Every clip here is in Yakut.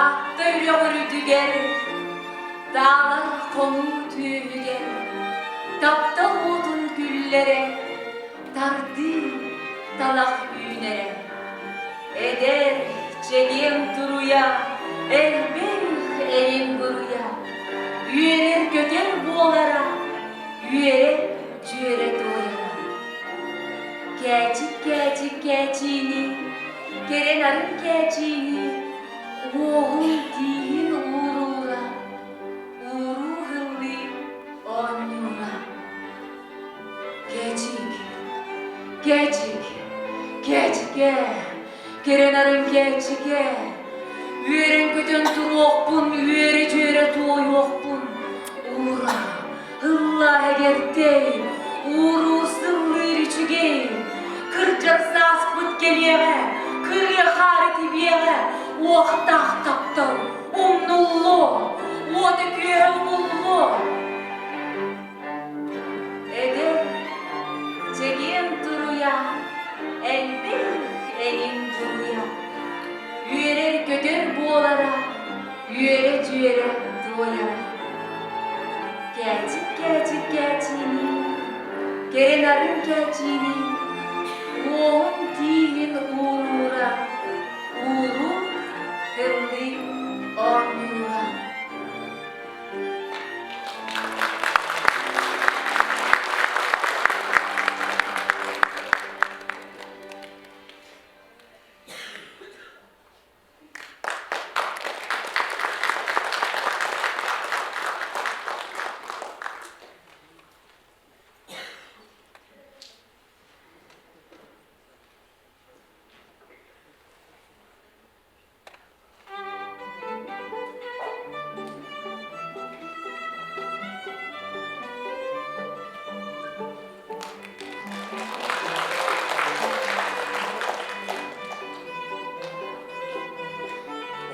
Таатта үрэх үрдүгэр, таалар хонуу түөһүгэр, таптал уотун күллэрэ, тардыы талах үүнэрэ. Эдэр, чэгиэн туруйа, элбэх эйим буруйа, үөрэр-көтөр буолара, үөрэ-дьүөрэ туойара. Кээчик-кээчик кээчиини, кэрэ нарын кээчиини, уоһун тииһин ууруура, ууруу һыллыы оонньуура. Кээчик, кээчик, кээчикээ, кэрэ нарын кээчикээ, үөрэн-көтөн туруохпун, үөрэ-дьүөрэ туойуохпун, уура, ыллаа эгэртэй, ууруу сыллыыр үчүгэй, кырдьар сааспыт кэлиэҕэ, кырыа хаары тибиэҕэ, уохтаах таптал умнуллуо, уота-күөһэ умуллуо. Эдэр, чэгиэн туруйа, элбэх эҥин буруйа, үөрэр-көтөр буолара, үөрэ-дьүөрэ туойара. Кээчик-кээчик кээчиини, кэрэ нарын кээчиини, уоһун тииһин ууруура, ууруу һыллыы оонньуура.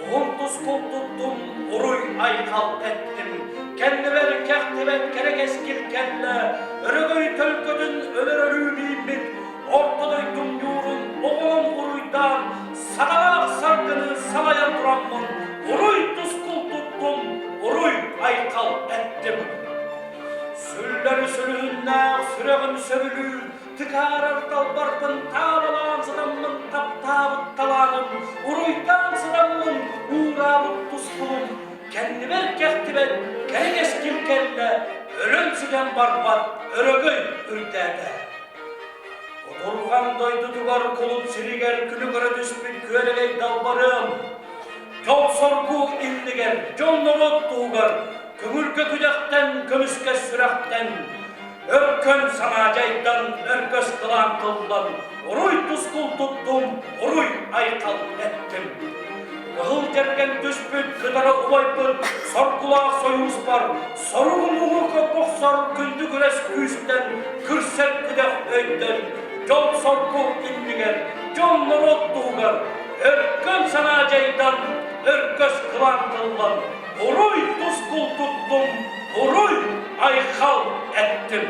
Уһун тускул туттум, уруй-айхал эттим. Кэннибэр кэхтибэт кэрэ кэскил кэллэ, өрөгөй төлкөтүн өлөр өлүү мииммит, орто дойдум ньуурун оҕолон уруйдаан, саҕалаах саргыны салайан тураммын, уруй-тускул туттум, уруй-айхал эттим. Сүллэри сүлүһүннээх сүрэҕим сөбүлүүр, тыкаарар далбарбын таалалаан сытаммын таптаабыт талааным, уруйдаан сытаммын уураабыт тускулум, кэннибэр кэхтибэт кэрэ кэскил кэллэ, өлөн-сүтэн барбат өрөгөй үрдээтэ. Кутурҕан дойдутугар кулут сиригэр күнү көрө түспүт күөрэгэй далбарыам, дьол-соргу иннигэр, дьон-норуот туһугар көҥүлгэ күдэхтэн, көмүскэс сүрэхтэн, өркөн санаа дьайдан, өргөс кылаан тыллан, уруй-тускул туттум, уруй-айхал эттим. Кыһыл дьэргэн түспүт кытары убайбыт соргулаах сойууспар соругу-муҥу бохсор күндү күрэс күүстэн күрсэр күдэх өйдөн дьол-соргу иннигэр дьон-норуот туһугар өркөн санаа дьайдан өргөс кылаан тыллан уруй-тускул туттум, уруй-айхал эттим.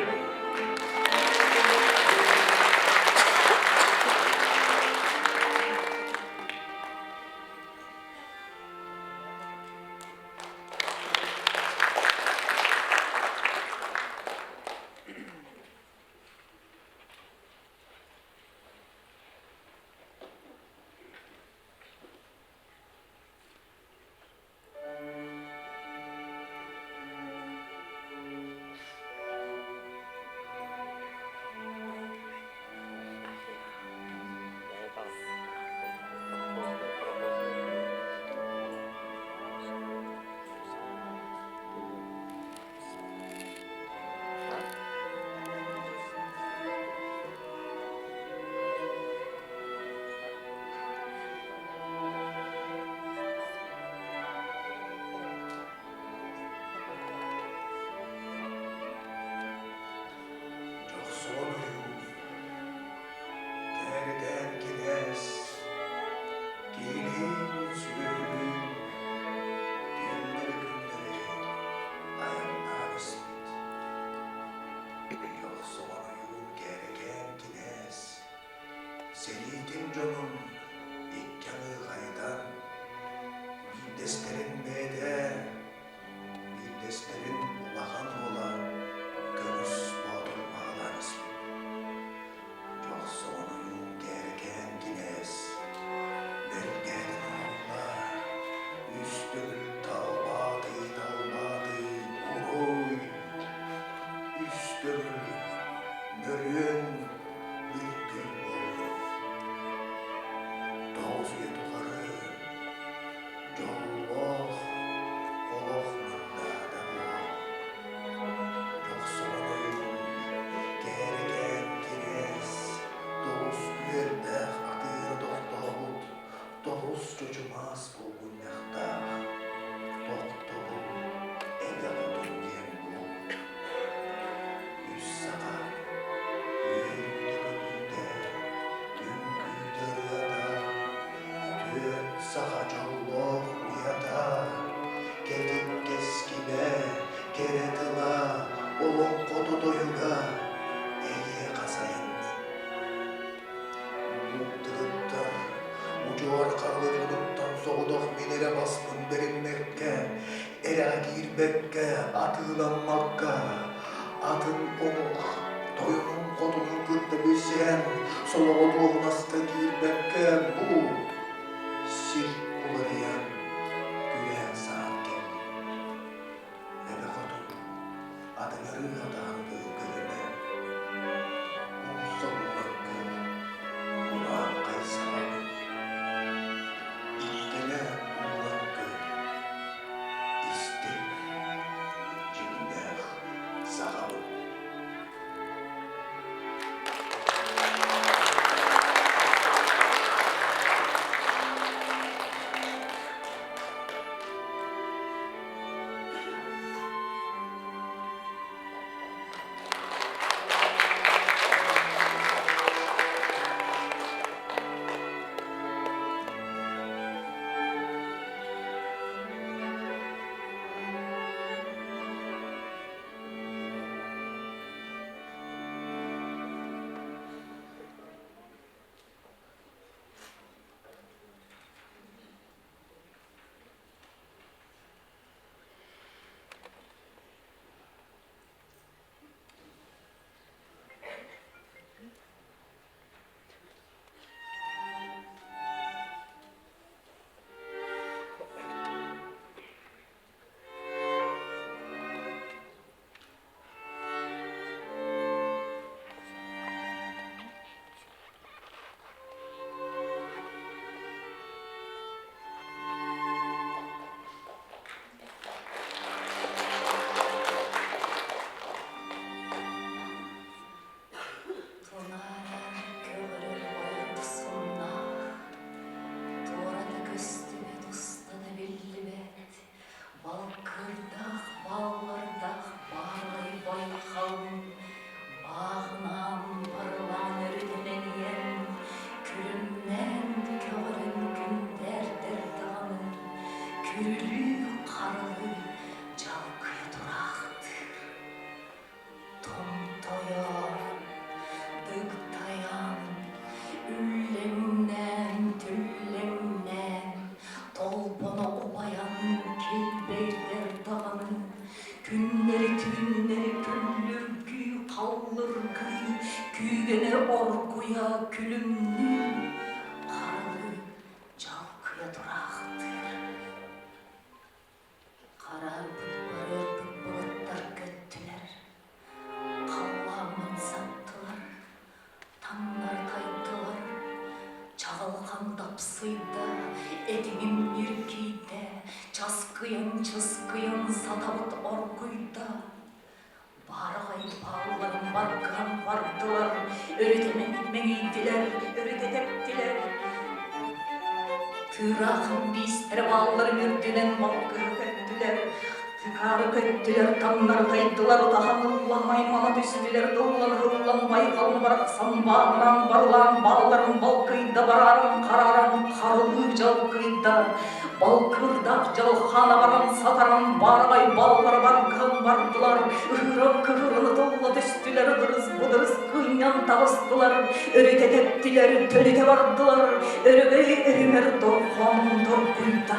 Дьохсуон ойуун Кээрэкээн кинээс киһилиин сүөһүлүүн түүннэри-күннэри айаннаан испит. Дьохсоҕон ойуун Кээрэкээн кинээс сэриитин дьонун икки аҥыы хайытан, Биирдэстэрин бэйэтэ, биирдэстэрин улахан уола Көмүс Боотур баһылаан испит. Дьохсоҕон ойуун Кээрэкээн кинээс бэргэһэтин оһолло, үс төгүл талбаатыы-талбаатыы уруй, үс төгүл нөрүөн үргүй буоллун. Тоҕус үйэ тухары Дьоллоох олох мындаата буол, Дьохсоҕон ойуун, кээрэкээн кинээс, Тоҕус үөрдээх атыыра тохтообут, Тоҕус чочумаас булгунньахтаах, Тохтобул эбэ хотун диэн буол. Үс саха үөрүүтэ-көтүүтэ, үҥкүүтэ-ырыата, Түөрт саха дьоллоох уйата, кэтит кэскилэ, кэрэ тыла, олоҥхото тойуга эйиэхэ сайыннын. Улуу тыгыттар, удьуор харылы дьонуттан соҕотох мин эрэ баспын бэриммэккэ, эрэҕэ киирбэккэ, атыыламмакка, атын омук тойонун-хотунун кытта билсиһэн, солоҕо дуоһунаска киирбэккэ бу сир уларыйан, күрээн саҕан кэллим. Эбэ хотун атыҥырыы атаҕын көрүмэ, умса ууран көр, урааҥхай саҕабын. Иттэнэ ууран көр, истиҥ, дьиҥнээх сахабын. Тунаарар көҕөрөр ойуурсуннаах, туората көстүбэт устата биллибэт, балкырдаах баллардаах баарай байҕалын бааҕынаан барылаан өрүтүмэҥийэн, күлүмнээн көҕөрөн күндээрдэр даҕаны, күрүлүү харылыы дьалкыйа тураахтыыр. Томтойон, дыгтайан, үллэҥнээн, түллэҥнээн, толбоно убайан килбэйдэр даҕаны, күннэри-түүннэри күллүргүү, халлыргыы, күүгэнэ оргуйа күлүмнүү, харылыы дьалкыйа тураахтыыр. Хараарбыт барыарбыт былыттар көттүлэр, халлааммын саптылар, таҥнары тайдылар, чаҕылҕан дапсыйда, этиҥим ньиргийдэ, часкыйан-чыскыйан сатабыт оргуйда. Баараҕай баалларын баргыһан бардылар, өрүтэ мэҥийдилэр, өрүтэ тэптилэр. Тыыраахым биистэрэ баалларын үрдүнэн балгыһа көттүлэр, тыкаары көттүлэр, таҥнары тайдылар, ытаһан ыллан аймана түстүлэр, тыллан ыһыллан байҕалым барахсан бааһынаан барылаан баалларын балкыйда барааран харааран харылыы дьалкыйда. Балкыырдаах дьалхаана баран сатаран баараҕай баллара баргыһан бардылар, ыһыыран-кыһыран ытылла түстүлэр, ыдырыс-быдырыс кыынньан таҕыстылар, өрүтэ тэптилэр, төлүтэ бардылар, өрөгөй өһүмэр дорҕоон доргуйда.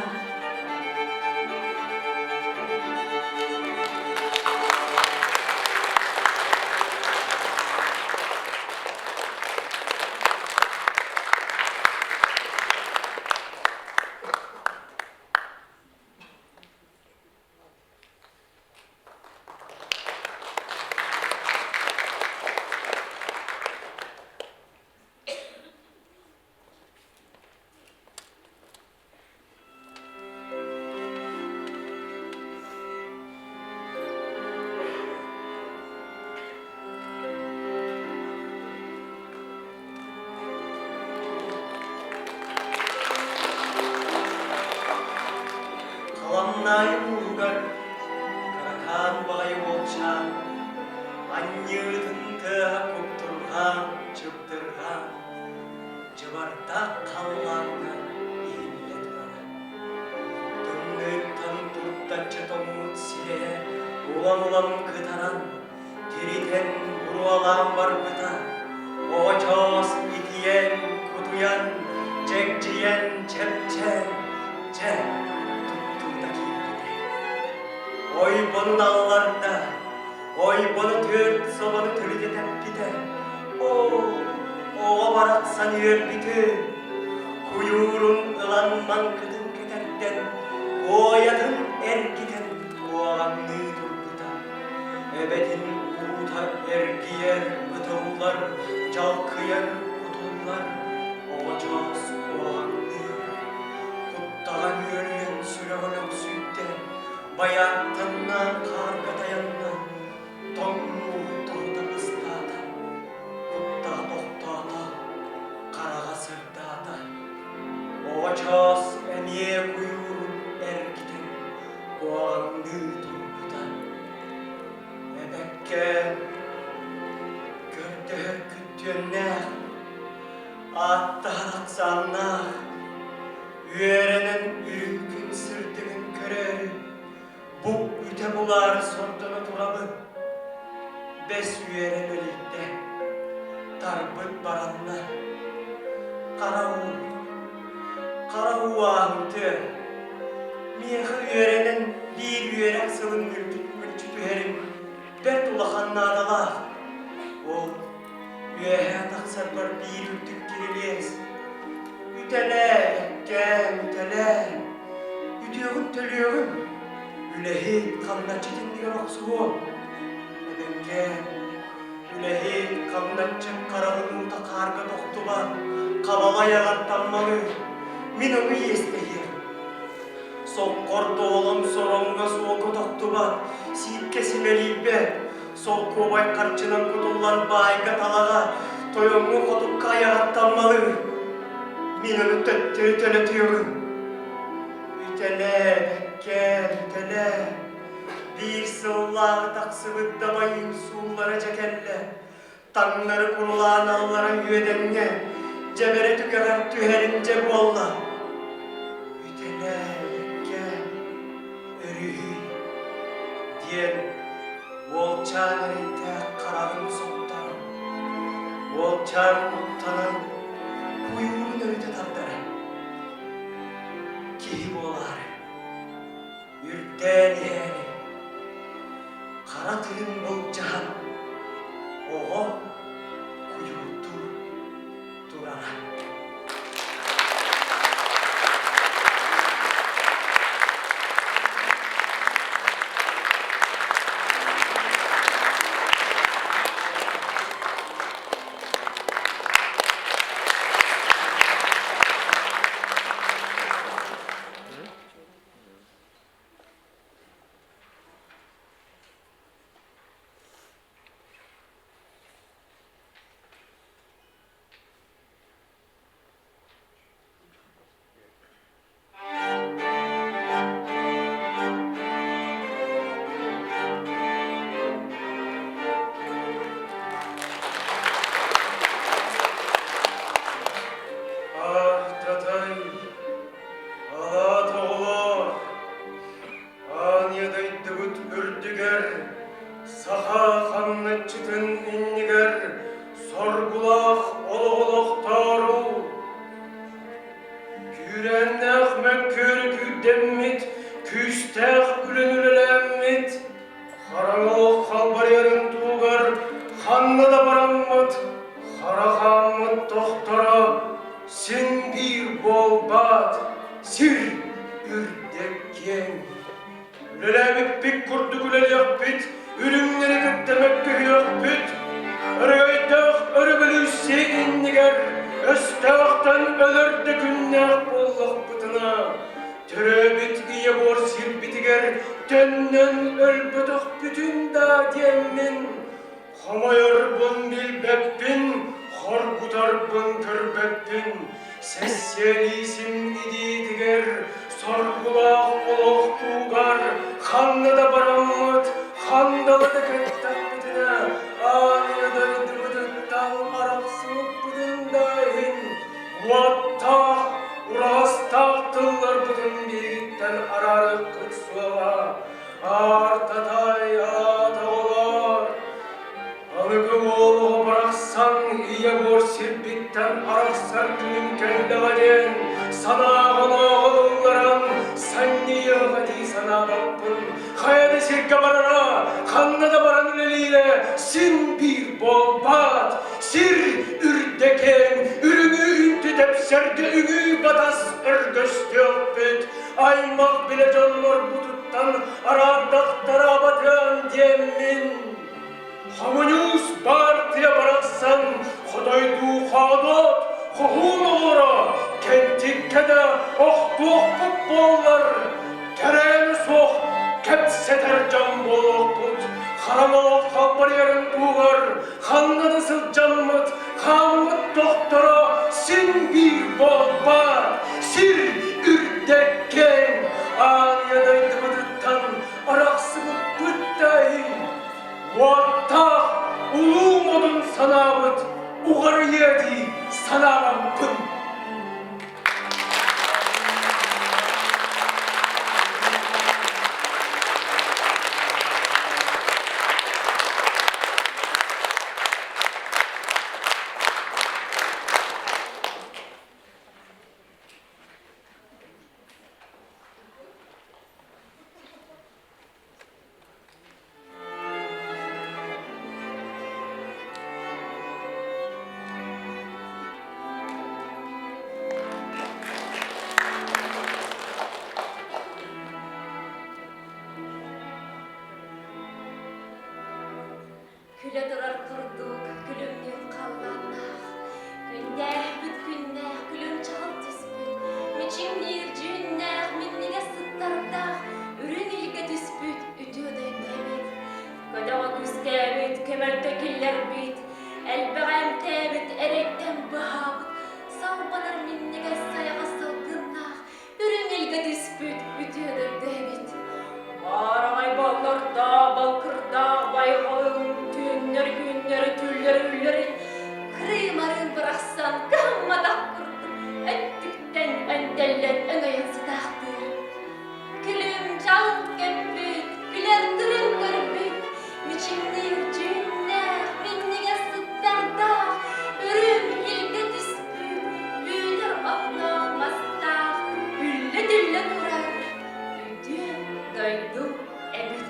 Анньыытын тыаһа куптурҕаан, чыптырҕаан, дьыбардаах халлааҥҥа иһиллэ турара. Тымныыттан туртаччы тоҥмут сирэйэ улам-улам кытаран, тиритэн буруолаан барбыта. Оҕочоос итийэн, кутуйан, дьэгдьийэн, чэпчээн, дьэ, туттуута киирбитэ. Ойбонун алларда, ойбону түөрт собону төлүтэ тэппитэ. Оо, оҕо барахсан үөрбүтүн, куйуурун ылан маҥкытын кэтэрдэн, куойатын эргитэн куоҕаҥныы турбута. Эбэтин уута эргийэр, ытыллар, дьалкыйар, кутуллар, оҕочоос куоҕаҥныыр. Куттаҕа үөрүйэн сүрэҕин өҥсүйдэ, байааттанна, хаарга тайанна, тоҥ мууһу тоһута ыстаата, куттаҕа тохтоото, хараҕа сырдаата. Оҕочоос эмиэ куйуурун эргитэн куоҕаҥныы турбута. Эбэккэ көрдөһөр күттүөннээх, ааттаһар ахсааннаах, үөрэнэн үрүҥ күн сырдыгын көрөөрү, бу үтэ булаары сордоно турабын. Бэс үөрэ мэлийдэ, тарбыт баранна. Хара уу, хара уу ааһымтыа. Миэхэ үөрэнэн биир үөрэх сылын мүлчү түһэрим бэрт улахан наадалаах. Ол үөһээ тахсарбар биир үрдүк кирилиэс. Үтэлээ, эккээн, үтэлээ. Үтүөҕүн төлүөҕүм. Үлэһит, хамначчыт иннигэр охсуһуом. Эбэҥкээн, үлэһит, хамначчыт хараҕын уута хаарга тохтубат, хабалай аҕар таммалыыр. Мин ону иэстэһиэм. Соккор доолон сороҥҥо суолга тохтубат, сииккэ симэлийбэт, солкуобай харчынан кутуллан баайга талаҕа, тойоҥҥо хотукка айаҕаттаммалыыр. Мин ону төттөрү төлөтүөҕүм. Үтэлээ, бэккээн, үтэлээ. Биир сыллааҕы тахсыбыт дабайыым сууллара дьэ кэллэ. Таҥнары курулаан аллара үөдэҥҥэ, дьэбэрэ түгэҕэр түһэрин дьэ буолла. Үтэлээ, бэккээн, өрүһүй, диэн уолчаан эрэйдээх хараҕын соттон, уолчаан куттанан куйуурун өрүтэ тардара. Киһи буолаары, үрдээн иһээри, хара тыын былдьаһан, оҕо куйуурдуу турара. Аһтатай, алаат оҕолоор, Аанньа дойдубут үрдүгэр, саха хамначчытын иннигэр соргулаах олох олохтоору, күүрээннээх мөккүөрү күүрдэммит, күүстээх үлэни үлэлээммит, хараҥа олох халбарыйарын туһугар ханна да бараммыт, хара хааммыт тохторо син биир буолбаат, сир үрдэ киэҥ. Үлэлээбиппит курдук үлэлиэхпит, үрүҥнэри кытта мөккүһүөхпүт. Өрөгөйдөөх өрөбөлүүссүйэ иннигэр өстөөхтөн өлөр да күннээх буоллахпытына, төрөөбүт ийэ буор сирбитигэр төннөн өлбөтөхпүтүн да диэммин, хомойорбун билбэппин, хоргутарбын көрбөппүн. Сэссиэлиисим идиитигэр соргулаах олохтуугар ханна да бараммыт, хандалы да кэттэхпитинэ, Аныгы уол оҕо барахсан ийэ буор сирбиттэн арахсар күнүм кэллэҕэ диэн санааҕа-онооҕо ылларан санньыйыаҕа дии санаабаппын. Хайа да сиргэ барара, ханна да баран үлэлиирэ син биир буолбат. Сир үрдэ киэҥ, үрүҥү үнтү тэпсэргэ үҥүү батас өргөстүөхпүт. Аймах билэ дьоннорбутуттан араардахтара абатыан диэммин. Хомуньуус баартыйа барахсан хотойдуу хоодуот, хоһуун оҕолоро кэнтиккэ да охтуохпут буоллар, кэрээнэ суох кэпсэтэр дьон буолуохпут. Хараҥа халбарыйарын туһугар ханна да сылдьаммыт, хааммыт тохторо син биир буолбат. Сир үрдэ киэҥ, аан дойдубутуттан арахсыбыппыт да иһин Уоттаах улуу модун санаабыт уҕарыйыа дии санаабаппын. Күлэ турар курдук күлүмнүүр халлааннаах, күннээхпит күннээх күлүм чаҕыл түспүт, мичиҥниир дьүһүннээх минньигэс сыттардаах, үрүҥ илгэ түспүт үтүө дойду эбит. Көтөҕө күстээбит, көмөлтө киллэрбит, элбэҕи эмтээбит, эрэйтэн быһаабыт, салбанар минньигэс сайаҕас салгыннаах, Үрүҥ илгэ түспүт үтүө дойду эбит. Баараҕай баллардаах, балкырдаах байҕалым түүннэр-күннэр түллэр-үллэрин кырыымарын бырахсан кыһамматах курдук өттүктэн өнтөллөн өҥөйөн сытаахтыыр. Күлүм-дьал көппүт, күлэр тырым көрбүт, мичиҥниир дьүһүннээх, минньигэс сыттардаах, үрүҥ илгэ түспүт, үүнэр отноох мастаах, үллэ-түллэ турар үтүө дойду эбит.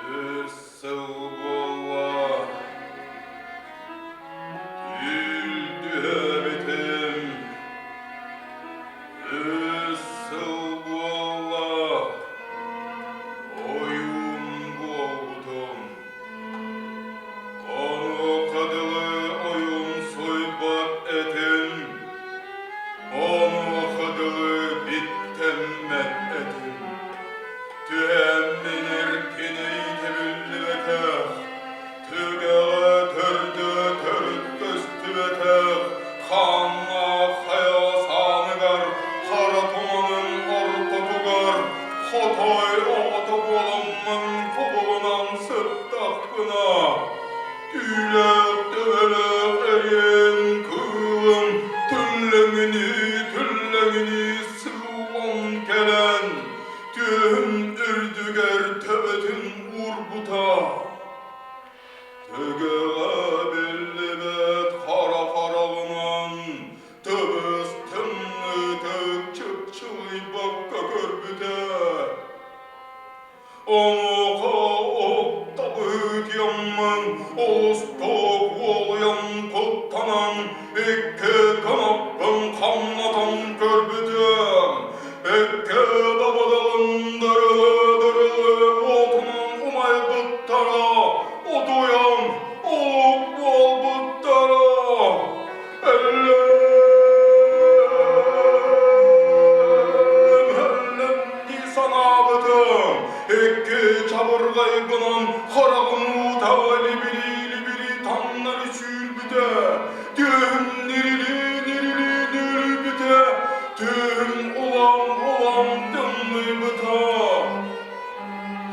Өр сыл буолла, түүл түһээбитим. Өр сыл буолла, ойуун буолбутум. Онуоха дылы ойуумсуйбат этим, онуоха дылы биттэммэт этим. Түһээммин эркинэй тэбиллибэтэх, түгэҕэ төрдө төрүт көстүбэтэх, хааннаах хайа сааныгар, хара туманын ортотугар, хотой оҕото буоламмын кубулунан сыттахпына, түүлээх төбөлөөх эриэн кыылым түллэҥинии-түллэҥинии сыыллан кэлэн, Түөһүм үрдүгэр төбөтүн уурбута. Түгэҕэ биллибэт хара хараҕынан тыбыс тымныытык чыпчылыйбакка көрбүтэ. Онуоха ыллаабыттара, утуйан олук буолбуттара. Өллөм, өллөм дии санаабытым, икки чабырҕайбынан хараҕым уута либирии-либирии таҥнары сүүрбүтэ, түөһүм нирилии-нирилии нүөлүйбүтэ, түөһүм улам-улам тымныйбыта.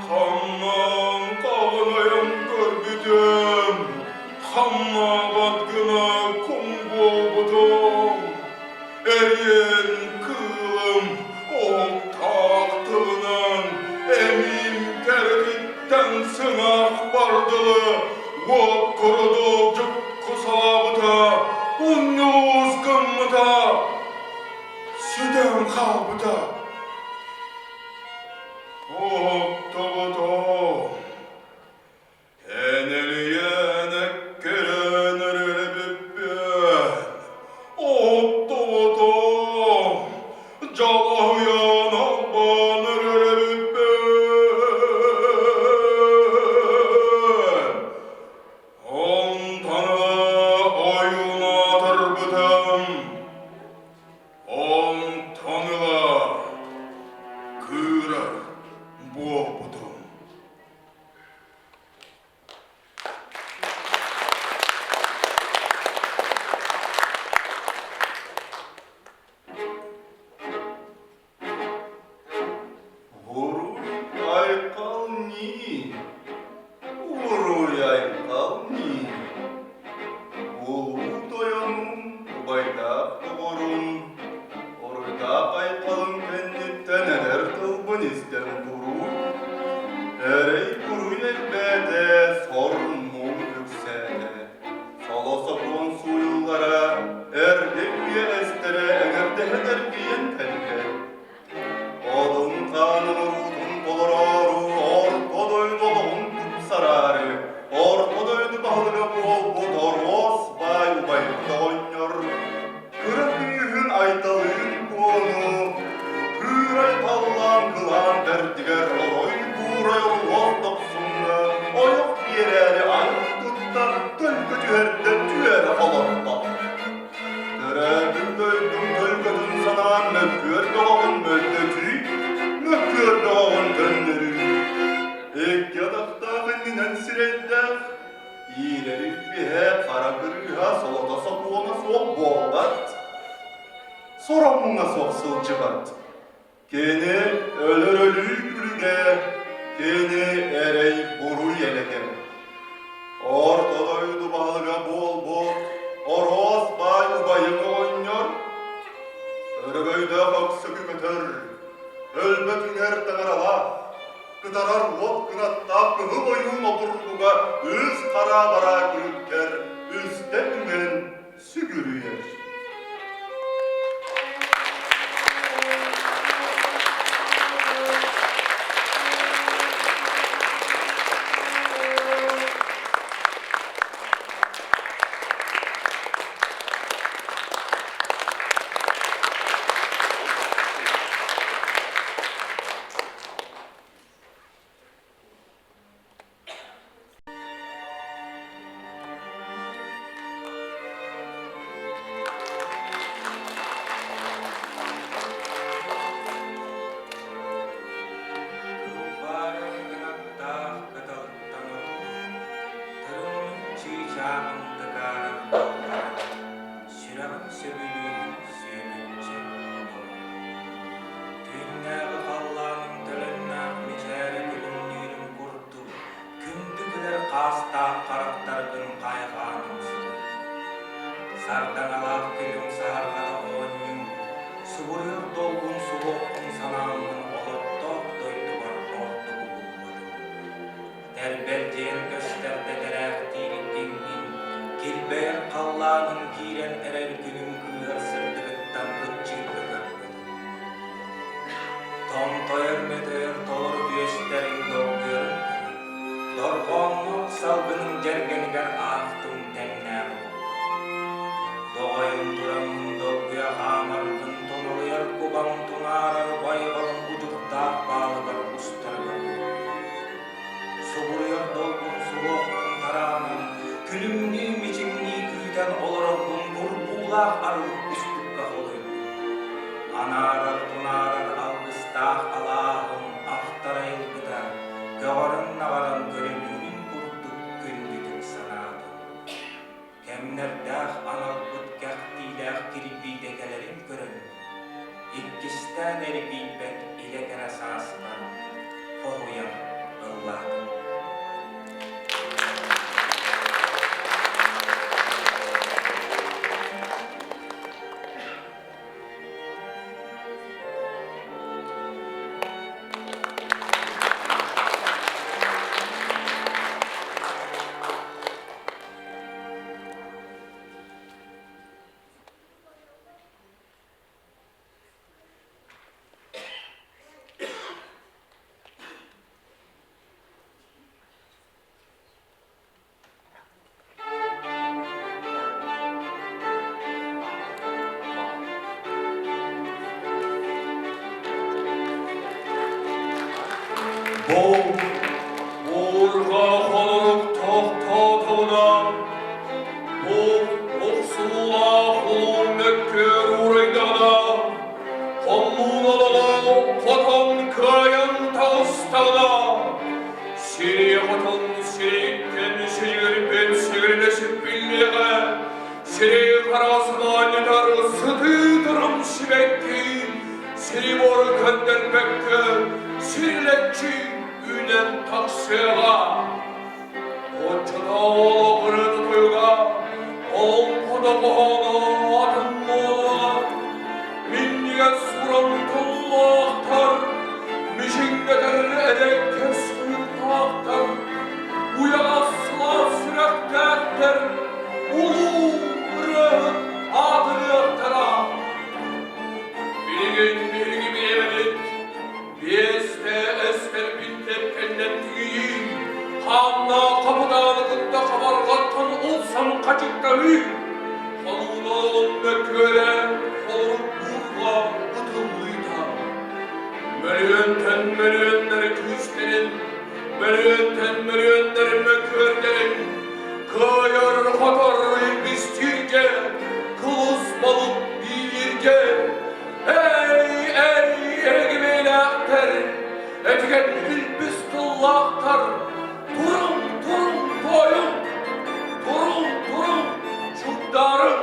Ханнан хаҕынайан көрбүтүм, хамнаабат гына куҥ буолбутум. Эриэн кыылым оһохтоох тылынан эмиим кэрэтиттэн сыҥаах бардылы уот курдук дьукку салаабыта, унньулуус гыммыта, сүтэн хаалбыта. Оһохтобото Энэлийэн эккирэн эрэрбиппин, оттоботом, дьалаһыйан албан эрэрбиппин. Онтон ыла ойуун аатырбытым, онтон ыла кыырар буолбутум. Уруй-айхал нии, уруй-айхал нии, Улуу тойонум, убайдаах доҕорум, Оруйдаах айхалым кэнниттэн эдэр тылбын истэн туруй. Эрэй-буруй элбээтэ, сор-муҥ үксээтэ. Соло сокуон сууйуллара, эргэ үйэ эстэрэ эҥэрдэһэн эргийэн кэллэ. Одун хаанын уруутун толороору, орто дойду олоҕун тупсараары, орто дойду баһылыга буолбут Оруос баай убайбыт оҕонньор Кыра кыыһын Айталыын Куону кыырай халлаан кылаан бэрдигэр орой-буурай оруос дохсуҥҥа ойох биэрээри айах тутта төлкө түһэрдэ түөрэ олордо. Төрөөбүт дойдуҥ төлкөтүн санаан мөккүөр бөҕөҕүн мөлтөтүү, мөккүөр бөҕөҕүн көннөрүү. Икки атахтаах иннинэн сирэйдээх, Иирэр илбиһэ хара кырыыһа солото сокуона суох буолбат, сороммуҥа суох сылдьыбат. Кини өлөр өлүү күлүгэ, кини эрэй-буруй элэгэ. Орто дойду баһылыга буолбут Оруос баай убайым оҕонньор, өрөгөйдөөх өксөкү көтөр, өлбөт үҥэр таҥаралаах, кытарар уот кынаттаах кыһыл ойуун обургуга үс хараа бараа күлүккэр үстэ үҥэн сүгүрүйэр. Кылбаарай кынаттаах кыталыктан ордук, тырымнык чыычааҕым тыкаарар даллара, сүрэҕим сөбүлүүр сүөмүччэ толору. Түүннээҕи халлааным төлөннөөх мичээрэ күлүмнүүрүм курдук, күндү күлэр хаастаах харахтаргын хайҕааным сытар. Сардаҥалаах күнүм саһарҕата оонньуур, субуруйар долгун суһуоххун санааммын олохтоох дойдубар ордугу булбатым. Тэрбэлдьийэн көстөр тэтэрээхтиир иҥҥин, килбэйэр халлааным киирэн эрэр күнүм кыыһар сырдыгыттан кыччыырга көрбөтүм. Томтойор мөтөйөр толору түөстэриҥ долгуйарын көрөн, дорҕоонноох салгының дьэргэнигэр аахтым тэҥнээх олохпут. Доҕойун тураммын долгуйа хаамаргын тонолуйар кубам тунаарар байҕалым удьурдаах баалыгар устарыгар буолбут. Субуруйар долгун. Уруулаах арылык кустукка холуйдум. Анаарар-тунаарар алгыстаах алааһым ахтар айылгыта көҕөрөн-наҕаран көрүлүүрүн курдук күндүтүк санаатым. Кэмнэрдээх аналбыт кэхтиилээх кирбиитэ кэлэрин көрөн, иккистээн эргийбэт илэ кэрэ сааспар хоһуйан ыллаатым. Бу буурҕа холорук тохтоотоҕуна, бу охсуулаах улуу мөккүөр уурайдаҕына, хоммуун хотон кыайан таҕыстаҕына, сири хотон сириттэн сиригирбит сигиринэ сиппиллиэҕэ, сири хара санаанньытар сытыы-тырым сибэкки, сири-буору көннөрбөккө сирилэччи үүнэн тахсыаҕа. Оччотооҕу ырыа тойуга, олоҥхото хоһооно атын буолуоҕа. Минньигэс суран тыллаахтар, мичиҥнэтэр эрэккэс уйуктаахтар, уйаҕас сылаас сүрэхтээхтэр улуу ырыаһыт аатырыахтара. Билигин биһиги бириэмэбит биэстэ эстэрбиттэн кэллэн тигийии, хааннаах хапытааны кытта хабарҕаттан ылсан хачыктаһыы, хонуунаан мөккүөрэ холорук буурҕа ытыллыыта. Мөлүйүөнтэн мөлүйүөннэри күүстэрин, мөлүйүөнтэн мөлүйүөннэри мөккүөрдэрин кыайар-хотор илбистииргэ, кылыс балык биилииргэ Эй, эй, эһигимиилээхтэр, этигэн илбис тыллаахтар, туруҥ, туруҥ, туойуҥ, туруҥ, туруҥ, чугдаарыҥ!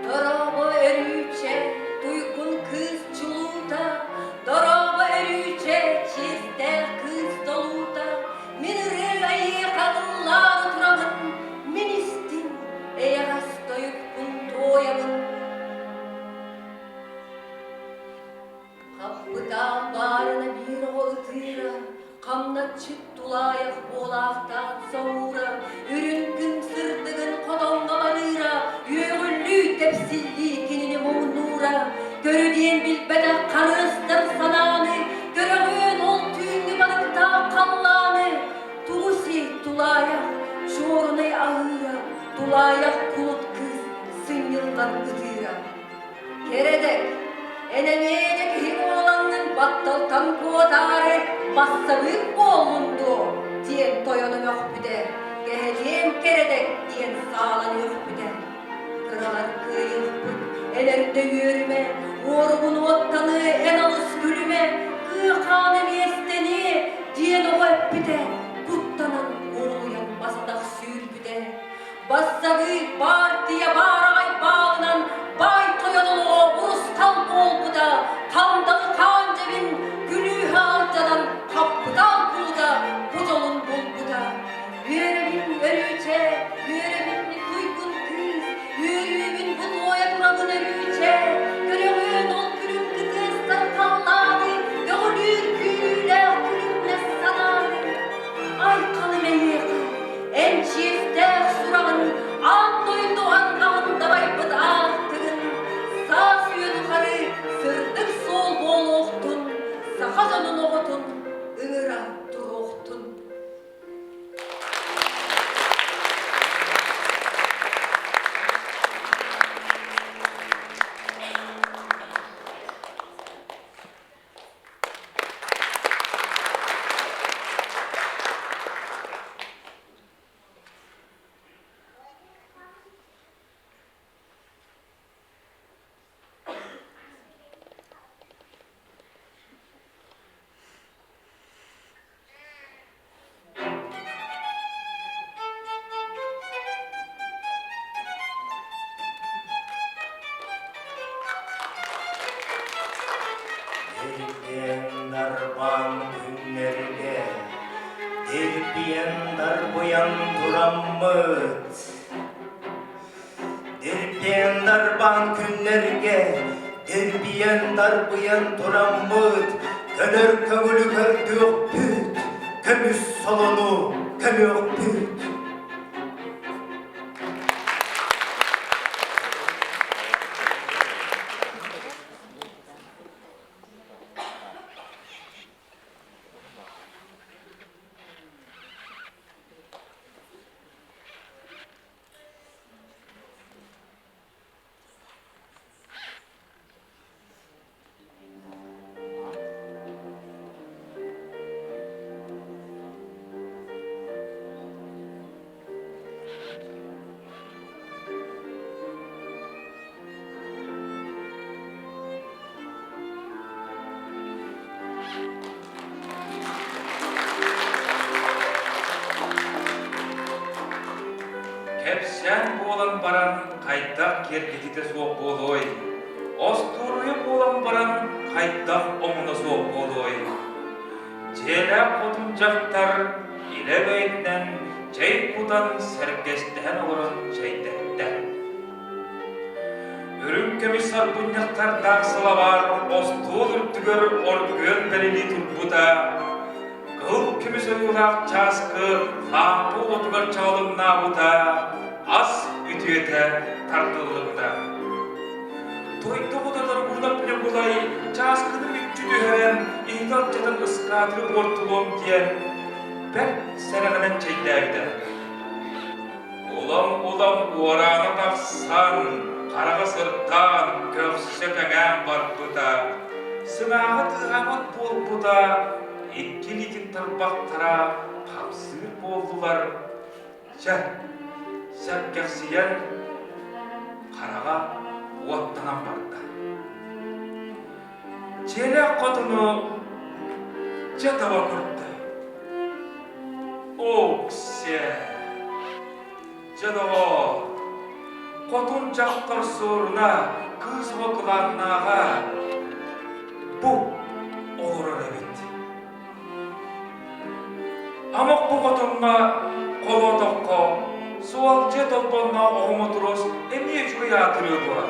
Дорообо өрүүчэ, туйгун кыыс чулуута, Дорообо өрүүчэ, чиэстээх кыыс толуута, Мин ырыа айыыха ыллаан турабын, Мин истиҥ, эйэҕэс тойукпун туойабын. Хаппытаан баарына биир оҕо ытыыра, хамначчыт тулаайах буолаахтаан соҥуура, үрүҥ күн сырдыгын хотоҥҥо барыыра, үөҕүллүү, тэпсиллии кинини муҥнуура, көрү диэн билбэтэх харыастар санааны, көрөҕүөн ол түүҥҥү балыктаах халлааны, тугу сиэй тулаайах, чуорунай аһыыра, тулаайах кулут кыыс сынньыллан ытыыра. Кэрэдэк, эн эмиэ дьэ киһи буолаҥҥын батталтан куотаары бассабыык буоллун дуо? диэн тойону мөхпүтэ, кэһэлиэм кэрэдэк диэн саалан үөхпүтэ. Кыралар кыайыахпыт, эн эрдэ үөрүмэ, уоругун уоттаныа, эн алыс күлүмэ, кыа хаана миэстэниэ диэн оҕо эппитэ, куттанан уолуйан басатах сүүрбүтэ. Бассабыык баартыйа баараҕай баалынан баай тойон олоҕо урусхал буолбута. Дарбыйан тураммыт Дирбиэн дарбаан күннэргэ Дирбиэн дарбыйан тураммыт Көнөр көҥүлү көрдүөхпүт Көмүс солону көмүөхпүт Кэпсээн буолан баран хайдах киэргэтитэ суох буолуой? Остуоруйа буолан баран хайдах омуна суох буолуой? Дьиэлээх хотун дьахтар илэ бэйэтинэн чэй кутан сэргэстэһэн олорон чэйдэттэ. Үрүҥ көмүс сарбынньахтардаах сылабаар остуол үрдүгэр оргуйан бэлилии турбута, кыһыл көмүс ойуулаах чааскы лаампа уотугар чаҕылыҥнаабыта, ас үтүөтэ тардыллыбыта. Дойду Доргунов Ньукулай чааскыны мүччү түһэрэн, иһити алдьатан ыскаатыры буортулуом диэн бэрт сэрэҕинэн чэйдээбитэ. Улам-улам уораана тахсан, хараҕа сырдаан, көхсө кэҥээн барбыта, сыҥааҕа тыаһаабат буолбута, икки илиитин тарбахтара хамсыыр буоллулар. Чэ, сэргэхсийэн, хараҕа уоттанан барда. Дьиэлээх хотуну дьэ таба көрдө. Оксе! Дьэ доҕоор, хотун дьахтар суоруна кыыс оҕо кылааннааҕа бу олорор эбит. Амах бу хотоҥҥо холоотоххо, суолдьа толбонноох оҕо мотуруос эмиэ үчүгэй аатырыа дуо?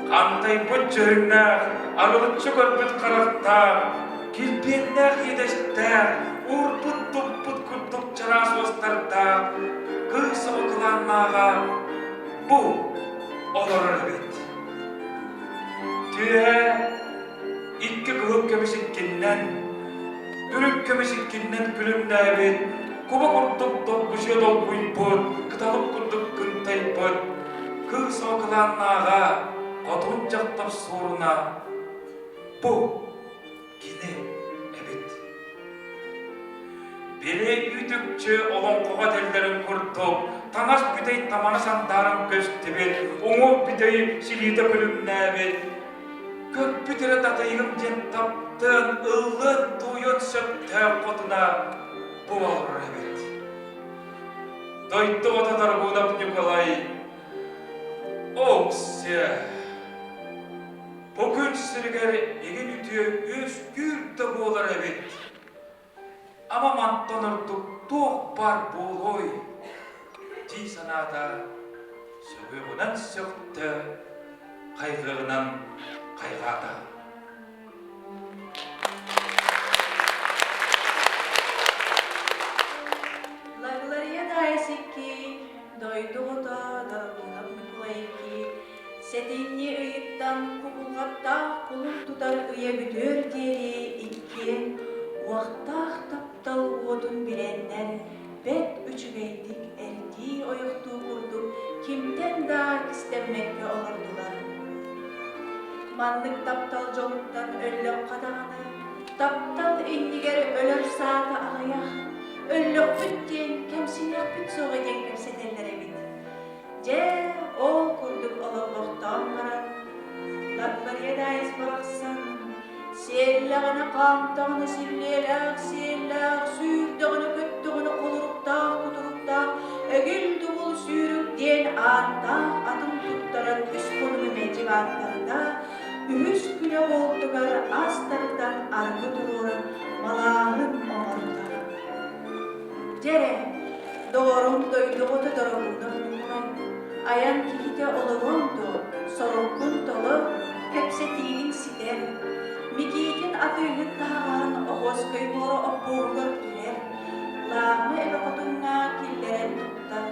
Хантайбыт дьүһүннээх, арылыччы көрбүт харахтаах, килбиэннээх иэдэстээх, уурбут-туппут курдук чараас уостардаах кыыс оҕо кылааннааҕа бу олорор эбит. Түөһэ икки кыһыл көмүс иккиннэн, үрүҥ көмүс иккиннэн күлүмнээбит, куба курдук долгучуйа долгуйбут, кыталык курдук кынтайбыт, кыыс оҕо хотун дьахтар суоруна бу кини эбит. Били үтүкчү олоҥхоҕо этэллэрин курдук, таҥас бүтэй тамана сандааран көстүбүт, уҥуох бүтэй силиитэ күлүмнээбит, Көрбүт эрэ татыйыгым диэн таптыан, ыллыан, тууйуон сөптөөх хотуна бу олорор эбит. Дойду оҕото Доргунов Ньукулай Оксе бу күн сиригэр игин үтүө үөскүүр да буолар эбит. Ама мантан ордук туох баар буолуой дии санаата сөҕүөҕүнэн сөхтө, хайҕыаҕынан хайҕаата. Лаглария Даайсикки, дойду оҕото Доргунов Ньукулайки Сэтинньи ыйыттан кубулҕаттаах кулун тутар ыйа бүтүөр диэри иккиэн уохтаах таптал уотун билэннэр бэрт үчүгэйдик эрдии-ойохтуу курдук кимтэн да кистэммэккэ олордулар. Маннык таптал дьолуттан өллөххө даҕаны, таптал иннигэр өлөр саата аҕыйах, өллөхпүт диэн кэмсиниэхпит суоҕа диэн кэпсэтэллэр эбит. Дьэ, ол курдук олорбохтоон баран, Лаппарыйа Даайыс барахсан сиэллэҕинэ хаамтаҕына силлиэлээх сиэллээх, сүүрдэҕинэ көттөҕүнэ холоруктаах кутуруктаах, эгил-дугул сүүрүк диэн ааттаах атын туттаран үс хонугу мэлдьи бааттарда, үһүс күнэ буолтугар ас тардан аргы туруоран малааһын оҥордо. Дьэ эрэ, Доҕорум дойдугута Дорогуунап Ньукулай, айан киһитэ олоруоҥ дуо, соруккун толор, кэпсэтиигин ситэр. Микиитин атыыһыт таһаҕаһын Охуоскай муора оппуоһугар түһэр, Лаамы эбэ хотуҥҥа киллэрэн туттар.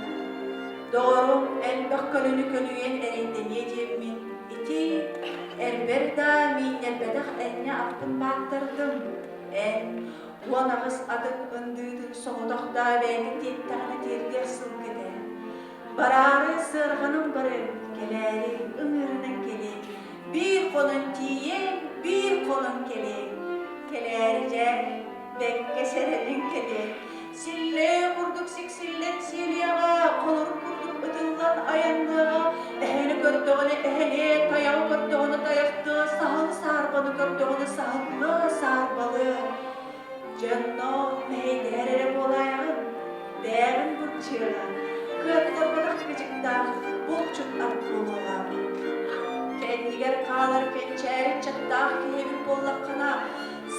Доҕорум элбэх көлөнү көлүйэн эрэйдэниэ диэммин, ити эрбэр да мииннэрбэтэх энньэ аппын бааттардым. Эн 18 атын ындыытын соҕотох даа бэйэтэ тиэттэҕинэ тиэрдиэх сылгы этэ. Бараары сыарҕаным барыам, кэлээри ыҥыырынан кэлиэм, биир хонон тиийиэм, биир хонон кэлиэм. Кэлээри дьэ, бэккэ сэрэнэн кэлиэм. Силлээ курдук сиксиллэн сиэлиэҕэ, холорук курдук ытыллан айанныаҕа, эһэни көрдөҕүнэ эһэлиэ, тайаҕы көрдөҕүнэ тайахтыа, саһыл саарбаны көрдөҕүнэ саһыллыа, саарбалыа. Дьонно мэһэйдэһэр эрэ буолаайаҕын, бэйэҕин булчуйаҕа, кыаттарбатах кыдьыктаах булчут ат буолуоҕа. Кэннигэр хаалар кэнчээри ыччаттаах киһи эбит буоллаххына,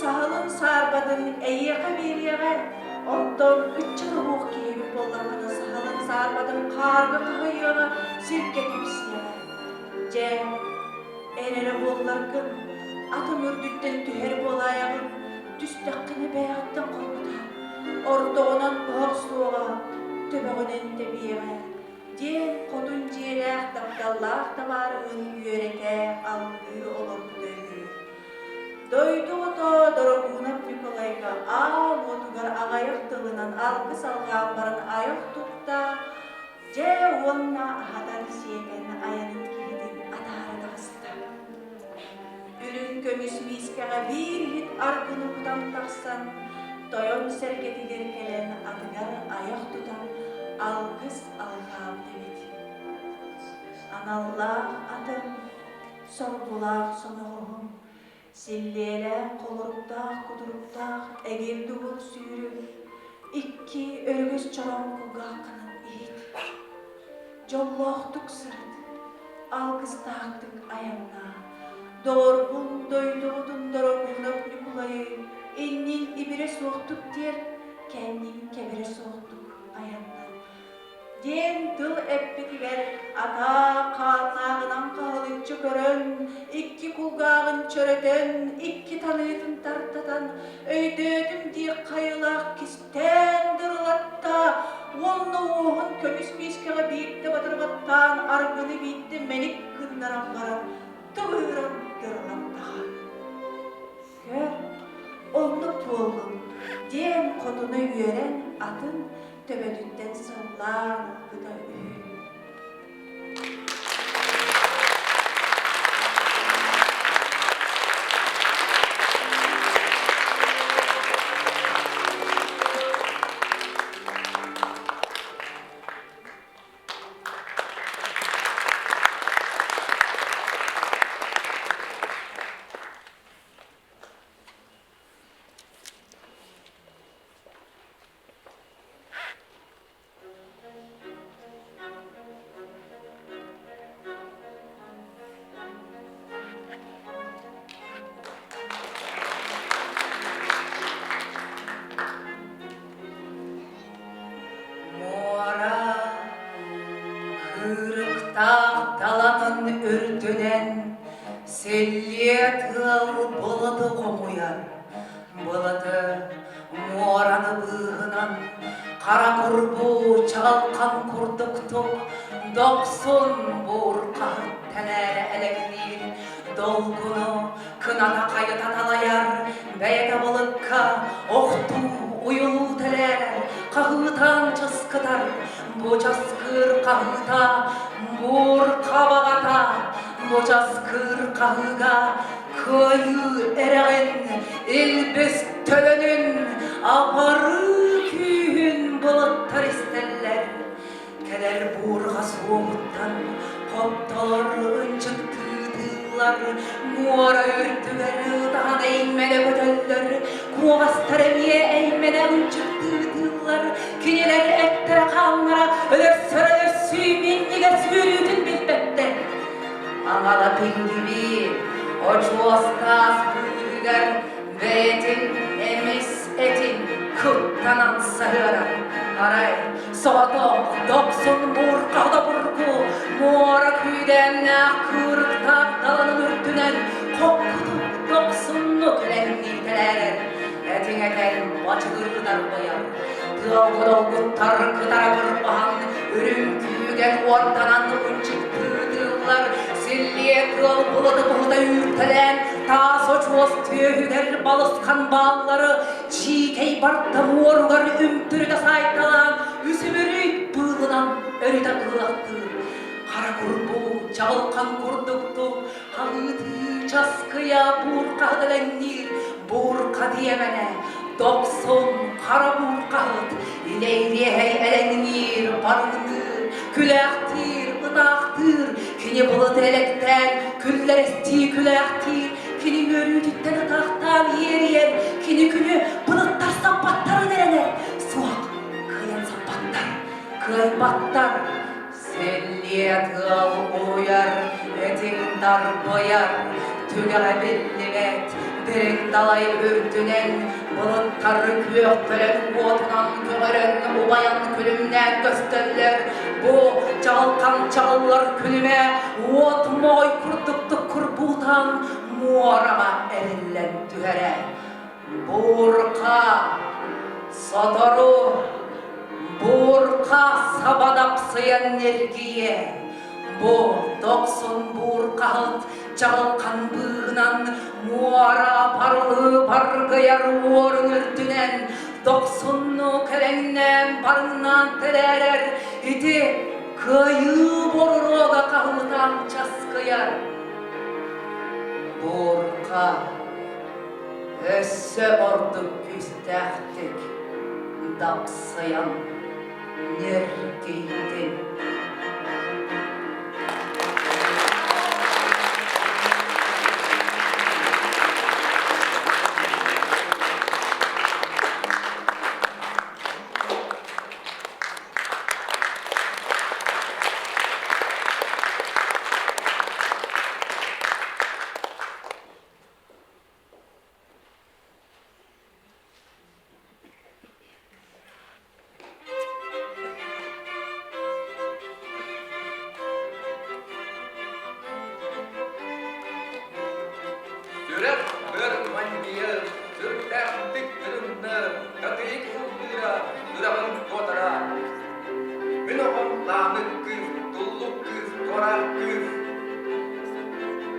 саһылын саарбатын эйиэхэ биэриэҕэ, онтон ыччат оһуох киһи эбит буоллаххына, саһылын саарбатын хаарга хаһыйыаҕа, сиргэ тэпсиэҕэ. Дьэ, эн эрэ буолларгын, атым үрдүттэн түһэр буолаайаҕын, түстэххинэ бэйэҕиттэн хоргутаар, ортоҕунан оһох суоҕа, төбөҕүнэн тэбиэҕэ, диэн хотун дьиэлээх тапталлаах табаарыһын үөрэтэ алгыы олорбута үһү. Дойду оҕото Дорогуунап Ньукулайга аал уотугар аҕыйах тылынан алгыс алҕаан баран айах тутта, дьэ уонна аһатан-сиэтэн айанын киһитин атаара таҕыста. Үрүҥ көмүс миискэҕэ биир иһит аргыны кутан тахсан, тойон сэргэтигэр кэлэн атыгар айах тутан алгыс алҕаабыт эбит. Аналлаах атым, соргулаах соноҕоһум, силлиэлээх холоруктаах кутуруктаах эгил-дугул сүүрүк, икки өрүгүс чороҥ кулгааххынан иһит. Дьоллоохтук сырыт, алгыстаахтык айаннаа. Доҕорбун, дойдубутун Дорогуунап Ньукулайы иннин ибирэ суохтук тиэрт, кэннин кэбирэ суохтук айаннат. Диэн тыл эппитигэр атаа хааннааҕынан хаһылыччы көрөн, икки кулгааҕын чөрөтөн, икки таныытын тартатан, өйдөөтүм диэх хайылаах кистээн дырылатта уонна уоһун көмүс миискэҕэ биирдэ батырбаттаан аргыны биирдэ мэник гыннаран баран тыбыыран дырылаттаҕа. Көр, оннук буоллун, диэн хотуна үөрэн атын төбөтүттэн сыллаан ылбыта үһү. Муора кыырыктаах талатын үрдүнэн силлиэ тыал былыты хомуйар. Былыты муораны быыһынан хара курбуу чаҕылхан курдуктук дохсун буурхаһыт тэлээрэ элэҥниир долгуну кыната хайыта талайар бэйэтэ былыкка охтуу уйулуу тэлээрэр хаһыытаан часкытар бу часкыыр хаһыыта буурха баҕата бу часкыыр хаһыыга Кыайыы эрэҕин, илбис төлөнүн, абарыы күүһүн былыттар истэллэр. Кэлэр буурҕа суоһуттан хоптолор ынчыктыы тыыллар, муора үрдүгэр ытаһан эймэнэ көтөллөр, куоҕастар эмиэ эймэнэ ынчыктыы тыыллар, кинилэр эттэрэ-хааннара өлөрсөр-өлөрсүү минньигэс үөрүүтүн билбэттэр. Аҥала Пингибиир очуостаах быыһыгар бэйэтин эмис этин куттанан саһыарар. Арай Соҕотох дохсун буурҕаһыта бургу, муора күүдээннээх кыырыктаах даланын үрдүнэн хоккутук дохсуннук элэҥнии тэлээрэр, этиҥ этэн бачыгырыы дарбайар. Тыал долгуттар кытара кырбаһан, үрүҥ күүгэн уорданан ынчыктыытыыллар, силлиэ тыал былыты тоһута үүртэлээн, таас очуос түөһүгэр балысхан бааллары дьиикэй барда муоругар үмтүрүтэ саайталаан, үсүмүрүйт быылынан өрүтэ ыһыахтыыр. Хара курбуу чаҕылхан курдуктук хаһыытыы часкыйа буурхаһыт элэҥниир, буурха диэмэнэ, дохсун хара буурхаһыт, илэйриэһэй элэҥниир, барыҥныыр, күлээхтиир, ытаахтыыр, кини былыты элэктээн, күллэрэстии күлээхтиир, кини үөрүүтүттэн ытаахтаан иэрийэр, кини күнү былыттар саппаттарын эрэнэр, суох, кыайан саппаттар, кыайбаттар, Сэллиэ тыал уруйар, этиҥ дарбыйар, түгэҕэ биллибэт, дириҥ далай үрдүнэн былыттар күөхтэрин уотунан көҕөрөн убайан күлүмнээн көстөллөр. Бу чаҕылхан чаҕыллар күлүмэ уот моой курдук туккурбуутаан муораҕа эриллэн түһэрэ. Буурха сотору буурха сабадапсыйан ньиргийэ, бу дохсун буурхаһыт чаҕылхан быыһынан муора барылыы баргыйар уорун үрдүнэн дохсуннуу кэлэҥнээн барыҥнаан тэлээрэр ити кыайыы боруруога хаһыытаан часкыйар. Буурха Өссө ордук күүстээхтик дапсыйан ньиргийдин. Сүрэх бөр манньыйар, сүрдээхтик тырымна, татыйык ыллыыра, сүрэҕин куотара. Мин оҕом лаамык кыыс, туллук кыыс, туораах кыыс.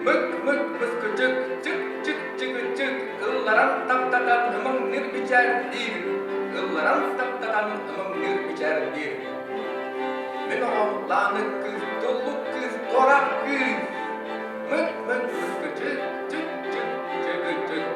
Мык-мык мыскычык, чык-чык-чыгычык, ылларан таптатан ымыҥныыр бичээрдиир, ылларан таптатан ымыҥныыр бичээрдиир. Мин оҕом лаанык кыыс, туллук кыыс, туораах кыыс. Мык-мык мыскычык, чык-чык-чыгычык.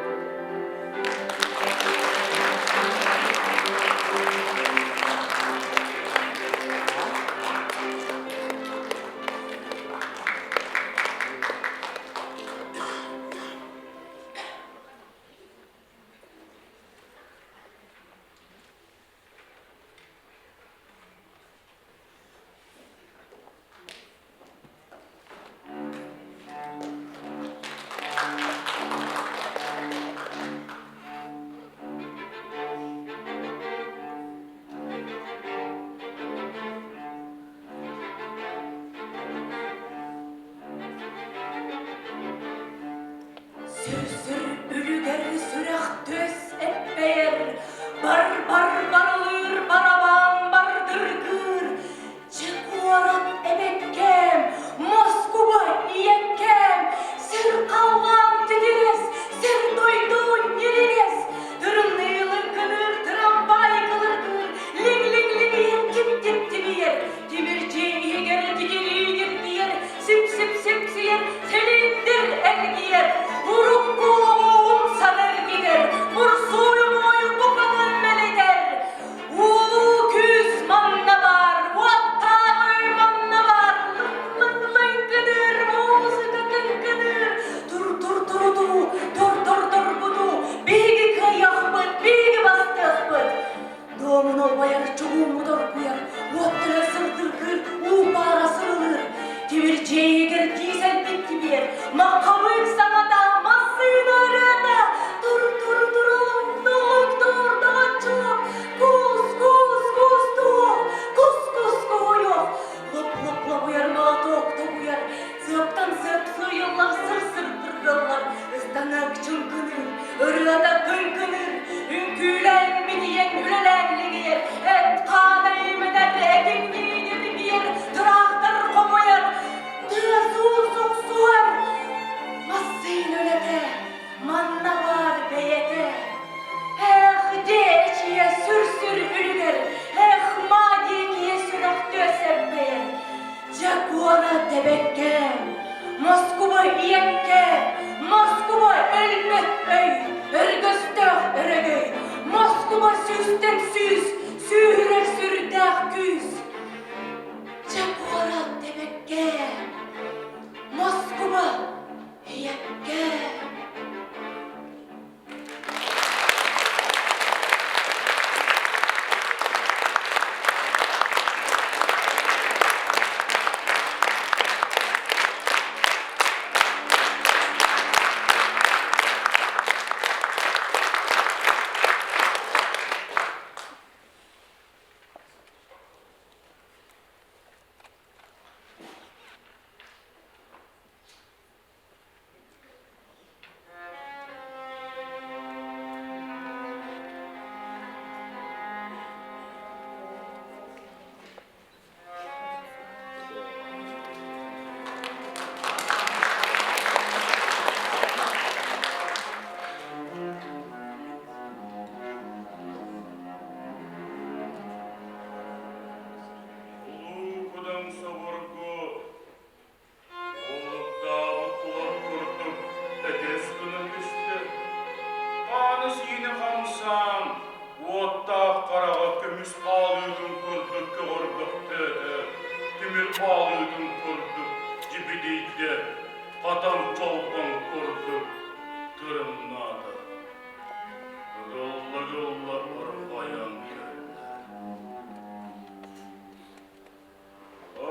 Сүр-сүр үлүгэр сүрэх төс эппэйэр, бар-бар барылыыр барабаан бардыргыыр, Дьэ куорат эбэккээм, Москуба ийэккээм, сир халлаан титирэс, сир дойду ньирилэс, тырымныылын кыныыр тырамбаай кылыргыыр, лиҥ-лиҥ-лиҥийэр тип-тип тибийэр, тимир дьиэ иһигэр тигирии ньиргийэр, сип-сип-сипсийэр, цилиндр эргийэр, урукку олоҕу умсан эргитэр, мурсуойу моойу букатын мэлитэр, Улуу күүс манна баар, уоттаах өй манна баар, лыҥ-лыҥ-лыҥкыныыр, музыка кыҥкыныыр, тур-тур-турутуу, тур-тур-тургутуу, биһиги кыайыахпыт, биһиги бастыахпыт. Дуомун олбайар, чугууммут оргуйар, уот төлө сырдыргыыр, уу паара сырылыыр, тимир дьиэйигэр диисэлбит тибиэр, маххабыык саҥата, массыына ырыата, тур-тур-турулуҥ, нулук тур, доҕоччуок, Кус, кус, кус туох! Сыаптан сыап сыыйыллар, сыр-сыр тыргыллар, ыстаныак чыҥкыныыр, ырыата кыҥкыныыр, үҥкүүлээн минийэн үлэлээн лиҥийэр, эт-хаан эймэнэр, этиҥниин этиҥийэр, тыраахтар хомуйар, тыас-уус охсуһар. Массыына үлэтэ, манна баар бэйэтэ. Эх, дьиэ эчийэ сүр-сүр үлүгэр, эх, маа диэкийэ сүрэх түөсэппэйэр. Дьэ куорат эбэккээм, Москуба ийэккээм, Москуба өлбөт өй, өргөстөөх өрөгөй, Москуба сүүстэн сүүс, сүүһүрэр сүрдээх күүс. Дьэ куорат эбэккээм, Москуба ийэккээм. Улуу Кудаҥ собургу Уолуктаабыт кулар курдук элэс гына түстэ. Хаана-сиинэ хамсаан, уоттаах хараҕа көмүс аалыытын курдук көҕөрбөхтөөтө, тимир аалыытын курдук дьибидийдэ, хатан чолбон курдук тырымнаата. Ыгылла-ыгылла ырҕайан кэллэ.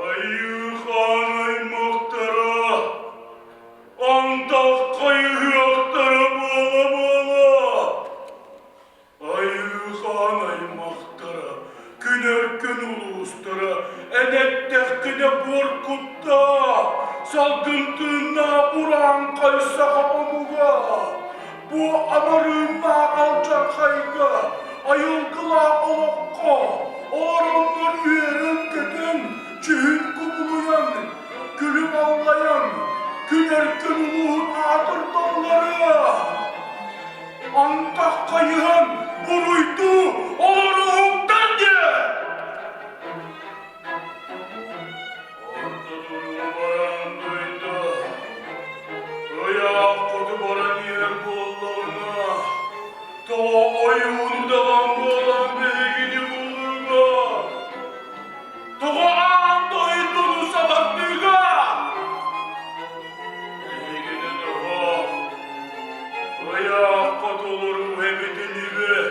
Айыы-хаан аймахтара, антах хайыһыахтара буола-буола! Айыы-хаан аймахтара, күн-өркөн улуустара, эн эттэххинэ буор куттаах, салгын тыыннаах урааҥхай саха омуга! Бу амырыыннаах алдьархайга, айылгылаах олоххо ороннор үөрэн-көтөн, дьүһүн кубулуйан, күлүм аллайан, күн өркөн улууһун аатырдаллара. Антах хайыһан буруйдуу олоруһуктан диэ! Орто туруу баран дойду, ыйаах хоту баран иһэр буоллаҕына, тоҕо ойуун удаҕан буолан биһигини буллуга? Тоҕо аан дойдуну сабардыыга? Эһигини доҕор, ыйаах хоту олоруу эбитин үбүт.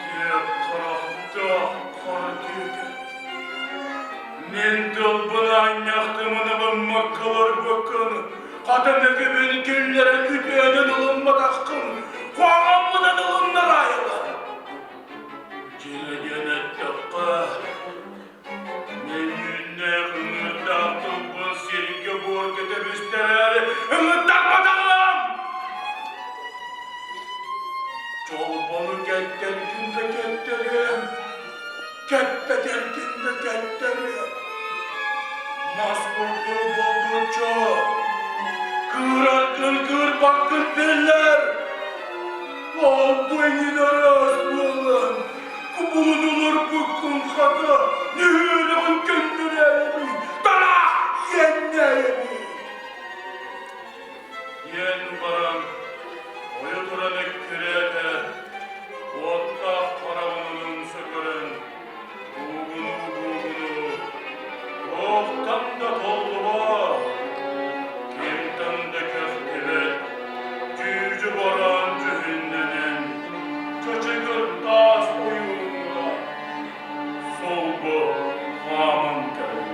Диэк харахтаах хара диэки. Мин тылбын аанньахтымын ылыммакка олорбуккун, хата мөкүбүн киллэрэн үтүөнүн ылымматаххын, куһаҕаммынан ылыннараайылар. Дьиҥэ диэн эттэххэ, Мин үүннээх ыҥыырдаах тылбын сиргэ-буорга тэбистэрээри ыҥыртарбатаҕым! Чолбону кэттэргин да кэттэриэм, кэппэтэргин да кэттэриэм. Мас курдук булгуччу, кыыраргын кыырбаккын биллэр. Ол-бу эҥин араас буолан, Кубулунуларбыккын хата, нүһүөлэҕин көннөрөөйөбүй, тараах иэннээйэбий. Диэн баран, ойо туран эккирээтэ, уоттаах хараҕынан умса көрөн, буугунуу-буугунуу, туохтан да толлубат, кимтэн да кэхтибэт, дьүүдьү бараан дьүһүннэнэн, Чачыгыр таас ойууҥҥа сулбу хааман кэллэ.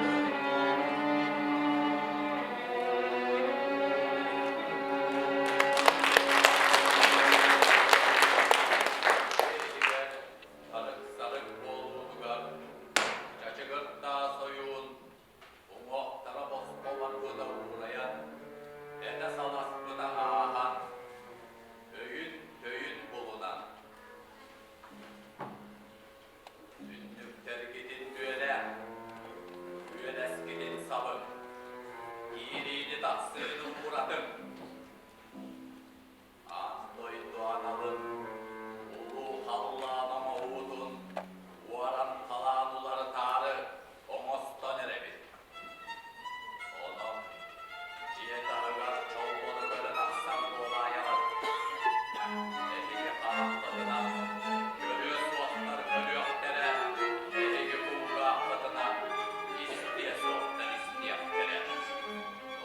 Киириини-тахсыыны ууратыҥ. Аан дойду аналын, улуу халлаан оҥоһуутун уоран-халаан уларытаары оҥостон эрэбит. Онон дьиэ таһыгар чолбону көрө тахсар буолаайаҕыт. Эһиги хараххытынан көрүө суохтар көрүөхтэрэ, эһиги кулгааххытынан истиэ суохтар истиэхтэрэ.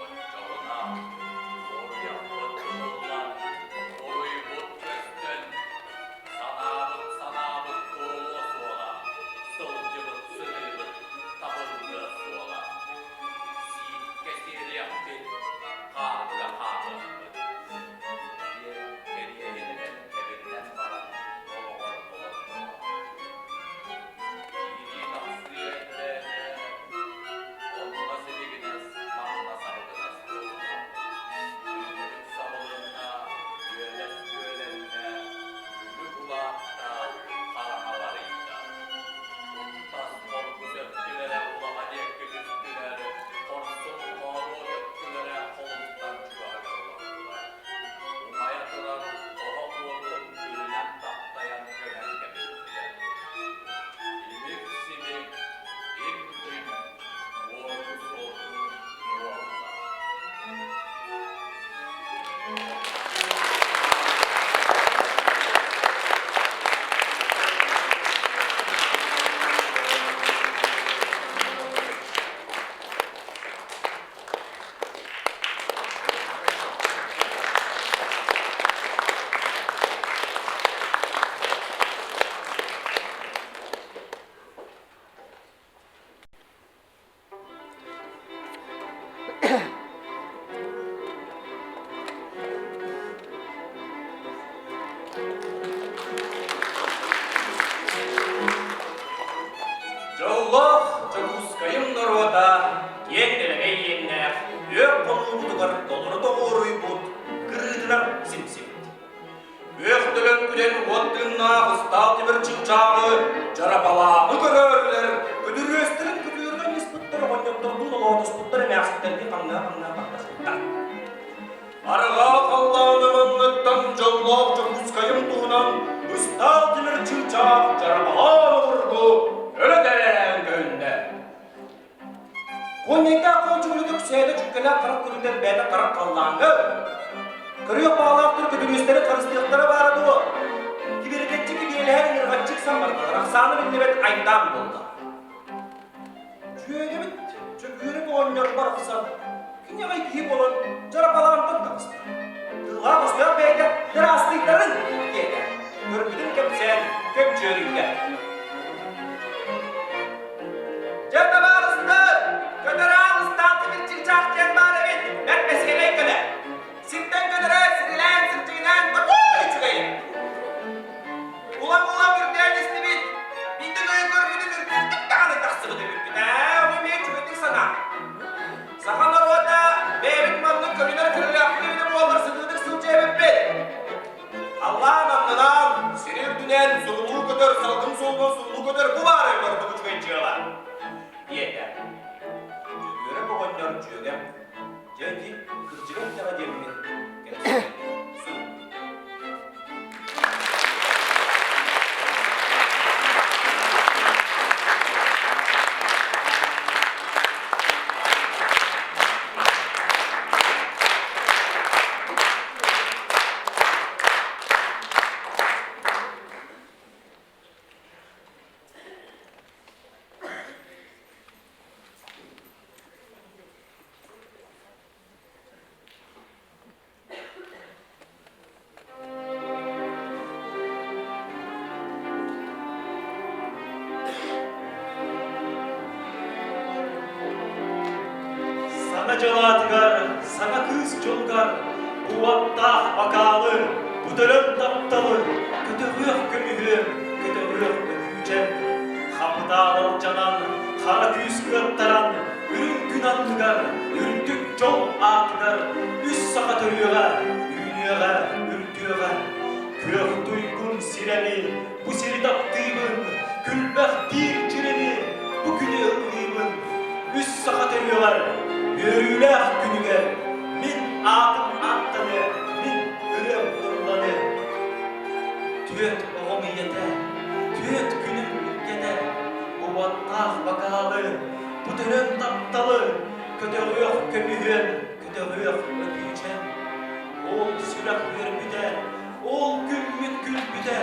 Оччоҕуна уоруйахпыт тутуллан, уруйбут көстөн, санаабыт санаабыт туолуо суоҕа, сылдьыбыт сырыыбыт табыллыа суоҕа. Сииккэ сиэлиэхпит, хаарга хаамыахпыт. Диэн кэриэһин этэн кэбиринэн баран олоҕор олордоҕо. Киирии-тахсыы элбээтэ, онно силигинэс, манна сабыгынас буолла. Түннүк сабылынна, үөлэс үөлэннэ, күлүк улаатта, хараҥа барыйда. Куттас хоргус өттүлэрэ улаҕа диэки түстүлэр, хорсун хоодуот өттүлэрэ холумтан чугаһыгар олордулар. Умайа турар оһох уотун үрүнэн таптайан көмөн кэбистилэр. Имик-симик, им-дьим, уоргу-суоргу буолла. Дьоллоох Дьокуускайым норуота киэҥ дэлэгэй иэннээх үөх хонуубутугар толору тоҕуоруйбут кырыытынан симсибит. Үөх төлөн күлэн уот тыыннаах ыстаал тимир чыычааҕы дьарапалааны көрөөрүлэр көдүрүөстэрин күтүөрүнэн ыспыттар оҕонньоттордуун олоотуспуттар эмээхситтэрдиин хаҥнаа-хаҥнаа баттаспыттар. Арҕаа халлааным анныттан дьоллоох Дьокуускайым туһунан ыстаал тимир чыычаах дьарапалаан обургу өрө тэрээн көһүннэ. Куонньайдаах куолдьугунутук сээтэ чүккэлээх харах күлүтэр бэйэтэ харах халлааҥҥа. Көрүөх баҕалаахтар көтүрүөстэри харыстыахтара баара дуо? Кибиргэччи кибиэлэһэн ыҥырҕаччы ыксан бардылар, ахсаана биллибэт айдаан буолла. Дьүөгэбит Дьөгүөрэп оҕонньор барахсан киниэхэ киһи буолан дьарапалаантан таҕыста. Тыллаах өстөөх бэйэтэ ыраастыйдарын диэтэ. Көрбүтүн кэпсээн көмчүөрүйдэ. Дьэ, табаарыстар, көтөр аал ыстаал тимир чыычаах диэн баар эбит, бэрт бэсиэлэй көнө. Сиртэн көтөрө сирилээн, сирдьигинээн, такой үчүгэй. Улам-улам үрдээн истибит, биирдэ кыайан көрбүтүм үрдүктүк даҕаны тахсыбыт эбиппит ээ, ону эмиэ үчүгэйдик санаа. Саха норуота бэйэбит маннык көрүнэр көрүүлээхпит эбитэ буоллар сытыытык сылдьа эбиппит. Халлаан аннынан, сири үрдүнэн сурулуу көтөр, салгын суолунан сурулуу көтөр бу баар ордук үчүгэй дьыала, диэтэ. Дьөгүөрэп оҕонньор дьүөгэм, дьэ ити кырдьыга эттэҕэ диэммин кэпсээн суруйдум. Саҥа дьылаатыгар, саҥа кыыс дьолугар уоттаах бакаалы, бу төлөн тапталы, көтөҕүөх көмүһүөм, көтөҕүөх өкүүчэм. Хапытаал алдьанан, хара күүс кыаттаран, үрүҥ күн анныгар, үрдүк дьол аатыгар үс саха төрүөҕэ, үүнүөҕэ, үрдүөҕэ. Күөх туйгун сирэми, бу сири таптыыбын, күлбэхтиир дьирэми, бу күнү ыллыыбын. Үс саха төрүөҕэр, үөрүүлээх күнүгэр. төлөн тапталы, көтөҕүөх көмүһүөн, көтөҕүөх Өкүүчэм. Ол сүрэх үөрбүтэ, ол күммүт күлбүтэ,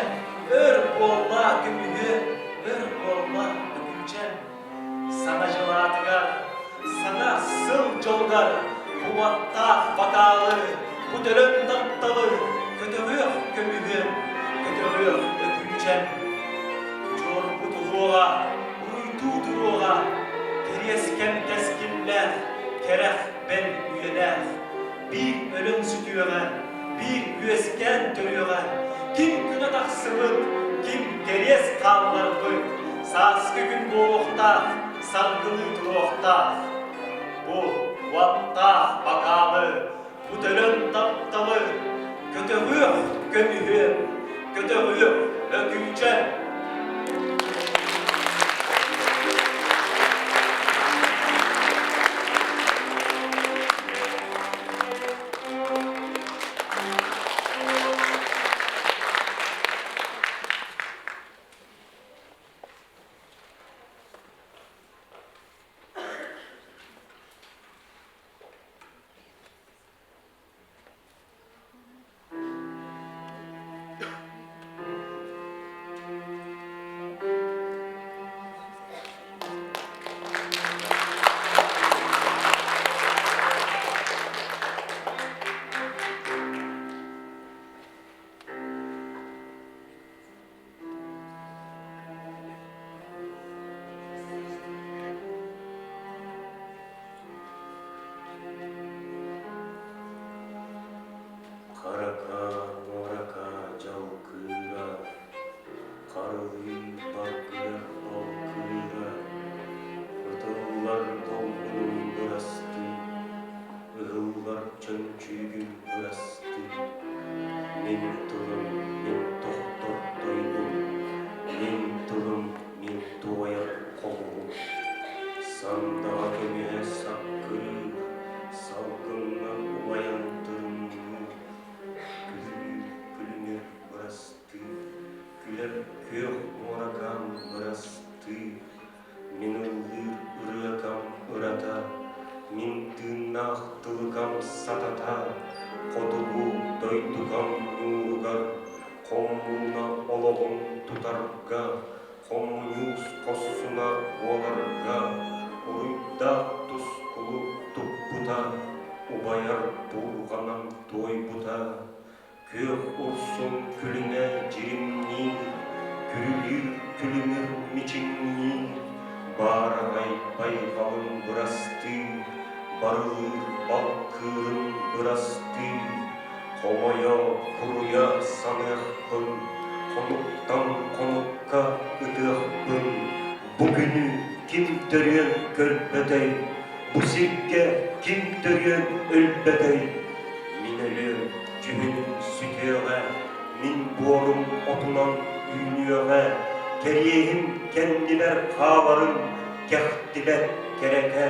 өр буолла көмүһүөн, өр буолла Өкүүчэм. Саҥа дьыл аатыгар, саҥа сыл дьолугар уоттаах бакаалы, бу төлөн тапталы көтөҕүөх көмүһүөн, көтөҕүөх Өкүүчэм. Удьуорбут уһуоҕа, уруйдуу туруоҕа, кэриэс кэм кэскиллээх, кэрэх бэл үйэлээх. Биир өлөн сүтүөҕэ, биир үөскээн төрүөҕэ, ким күнэ тахсыбыт, ким кэриэс хаалларбыт, сааскы күн буолуохтаах, саргылыы туруохтаах. Бу уоттаах бакаалы, бу төлөн тапталы көтөҕүөх көмүһүөм, көтөҕүөх Өкүүчэ! Харака, муорака дьалкыыра, харылыы баргыйар балкыыра, ытыллар долгунун бырастыы, ыһыллар чөмчүүгүн бырастыы. Мин тылым, мин тохтор тойугум, мин тылым, мин туойар хомуһум. Сандаҕа көмүһэ саккырыыр, салгыҥҥа убайан тырымныыр, күлүмүр күлүмүр бырастыы, күлэр күөх муоракаан бырастыы, мин ыллыыр ырыакам ырата, мин тыыннаах тылыкам сатата, хотугу дойдукам ньууругар хоммууна олоҕун тутарга хомуньуус хорсуна буоларга уруйдаах тускулу туппута, убайар буурҕанан туойбута, күөх урсун күлүмэ дьиримниир, күрүлүүр күлүмүр мичиҥниир, баараҕай байҕалын бырастыы, барылыыр балкыырын бырастыы, Хомойо, куруйа саныахпын, хонуктан хонукка ытыахпын, бу күнү ким төрүөн көрбөтөй, бу сиргэ ким төрүөн өлбөтөй? Мин өлүөм, дьүһүнүм сүтүөҕэ, мин буорум отунан үүнүөҕэ, кэриэһим кэннибэр хааларын, кэхтибэт кэрэкэ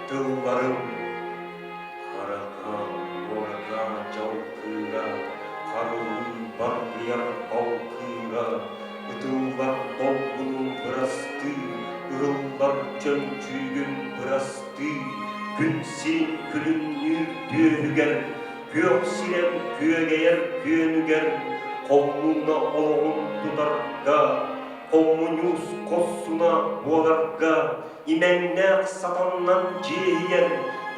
тылларым. Хараха, муорака дьалкыыра, харылыы баргыйар балкыыра, ытыллар долгунун бырастыы, ыһыллар чөмчүүгүн бырастыы, күн сирин күлүмнүүр түөһүгэр, күөх сирэм күөгэйэр күөнүгэр, хоммууна олоҕун тутарга, хоммуньуус хорсуна буоларга имэҥнээх сатаннан дьиэһийэр,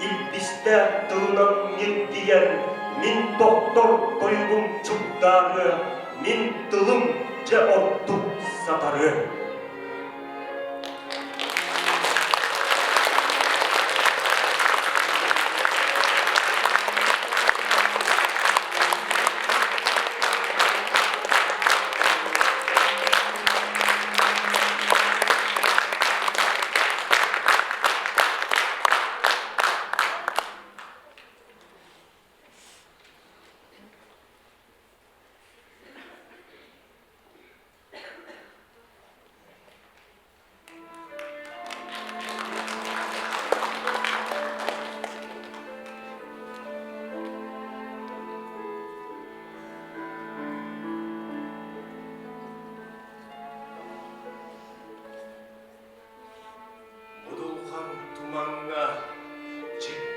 илбистээх тылынан ньиргийэр, мин тохтор тойугум чугдаарыа, мин тылым дьэ ордук сатарыа.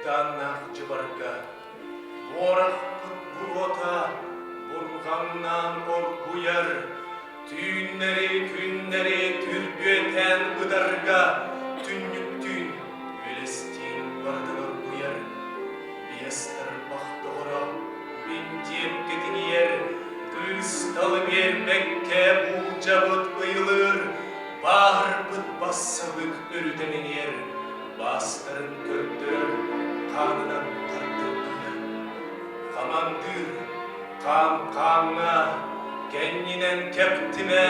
Дьыктааннаах дьыбарга буорахпыт буруота бурҕаҥнаан оргуйар, түүннэри-күннэри түрбүөтээн ытарга түннүктүүн, үөлэстиин барытын оргуйар. Биэс тарбах доҕоро бинтиэпкэ тиҥийэр, быысталы биэрбэккэ буулдьабыт ыйылыыр, бааһырбыт бассабык өрүтэн иҥиэр, баастарын көрдөрөр, хаанынан хардыргыыр. Хамандыыр хаан хааҥҥа, кэннинэн кэптимэ,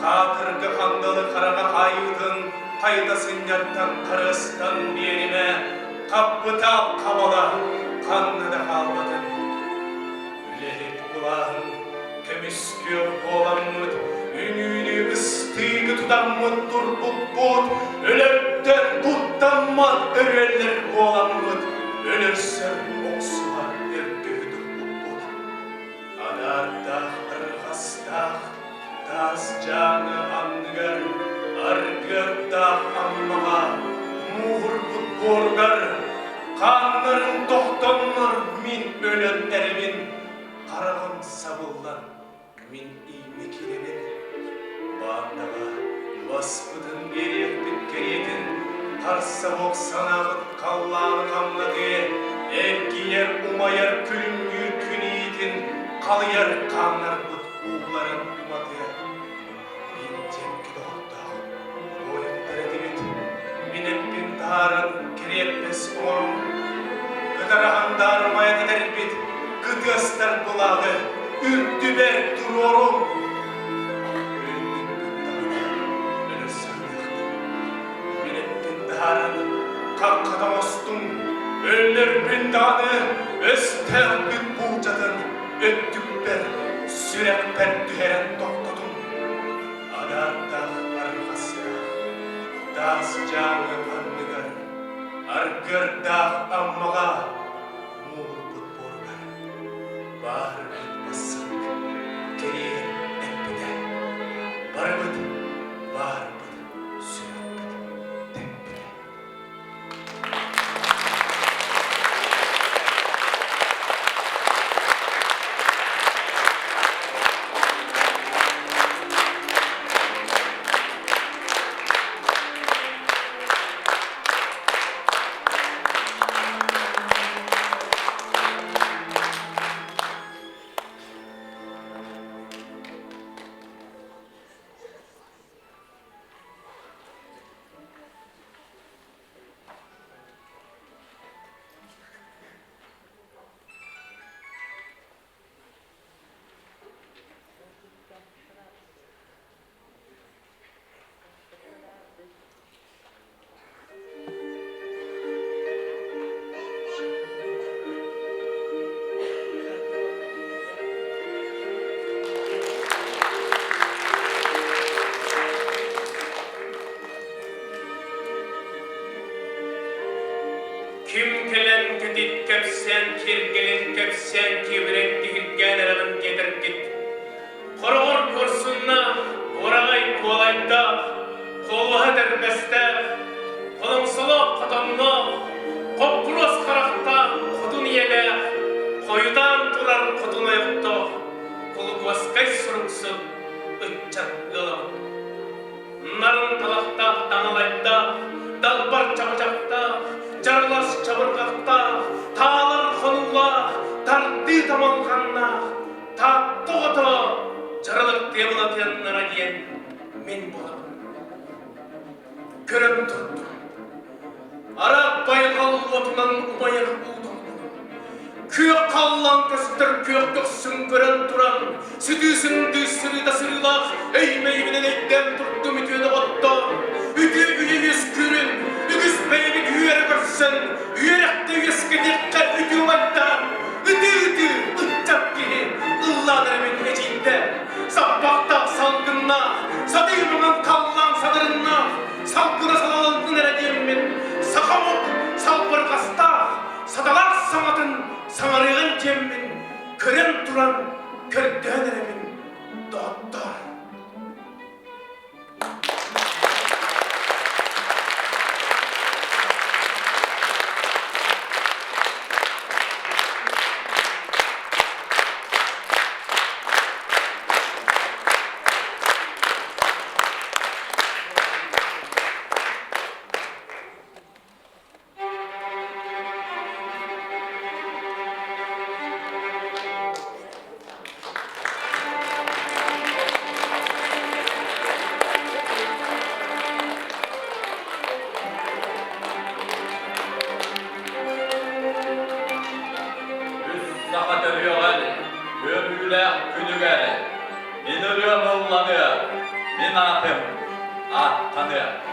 хаатырга хандалы хараҥа хаайыытын хайыта сынньартан харыстан биэримэ, хаппытаал хабала ханна да хаалбатын. Үлэһит былааһын көмүскүөх буоламмыт, үнүүнү ыстыыгы тутаммыт турбуппут, өлөртөн куттаммат өрүөллэр буоламмыт, өлөрсөр охсуһар өргөһү туппуппут. Адаартаах арҕастаах таас дьааҥы анныгар аргыардаах Аммаҕа мууһурбут буоругар хааннарын тохтоннор мин өлөн эрэбин, хараҕым сабыллан мин ииҥҥэ киирэбин. Баандаҕа баспытын биэриэхпит кэриэтин харса суох санаабыт халлааны хамнатыа, эргийэр умайар күлүмнүүр күн иитин халыйар хааннарбыт ууларын уматыа. Мин дьэҥкэ доҕордоох буойуттар этибит, мин эппин таһааран кириэппэс оҥорум. Кытараһан даарымайа тэтэрбит кытыастар былааҕы үрдүбэр туруорум. Өлбүппүт даҕаны өлөр сыһыаныахтым. Мин эппин таһааран хаххата оҥостуҥ, өллөрбүн даҕаны өстөөхпүт буулдьатын өттүкпэр, сүрэхпэр түһэрэн тохтотуҥ. Адаартаах арҕастаах, таас дьааҥы анныгар, аргыардаах Аммаҕа мууһурбут буоругар бааһырбыт бассабык кэриэһин эппитэ. Барыбыт баарбыт, сүрэхпит тэппитэ. Ким кэлэн кэтит кэпсээн киэргэлин кэпсээн киэбирэн тиһиргээн эрэҕин диэтэргит. Хороҕор куорсуннаах, уораҕай куолайдаах, холуоһа тэрбэстээх, холоҥсолоох хотонноох, хоппуруос харахтаах хотун ийэлээх, хойутаан турар хотун ойохтоох, Кулукуоскай суруксут ыччат ыалабыт. Нарын талахтаах таҥалайдаах, далбар чабычахтаах, дьарылас чабырҕахтаах, таалар хонуулаах, тардыы тамалҕаннаах, Таатта оҕото дьаралыктыа былатыаннара диэн мин буолабын. Көрөн турдум. Арап байҕал уотунан умайар уу долгунун, күөх халлаан көстөр күөх көхсүн көрөн туран, сүтүү-сындыы сырыыта сырыылаах өй-мэйибинэн өйдөөн турдум үтүө доҕоттоор, үтүө үйэ үөскүүрүн, үгүс бэйэбит үөрэ көрсөн, үөрэхтэ үөскэтиэххэ үтүө убайдаан, ытыы-ытыы ыччат киһи ыллаан эрэбин эдьиийдээн, саппахтаах салгыннаах, сатыы маҥан халлаан садырыннаах, салгына салалыннын эрэ диэммин, саха омук салбырҕастаах, саталаах саҥатын саҥарыаҕын диэммин, көрөн туран көрдөөн эрэбин, доҕоттоор. Туһаныа.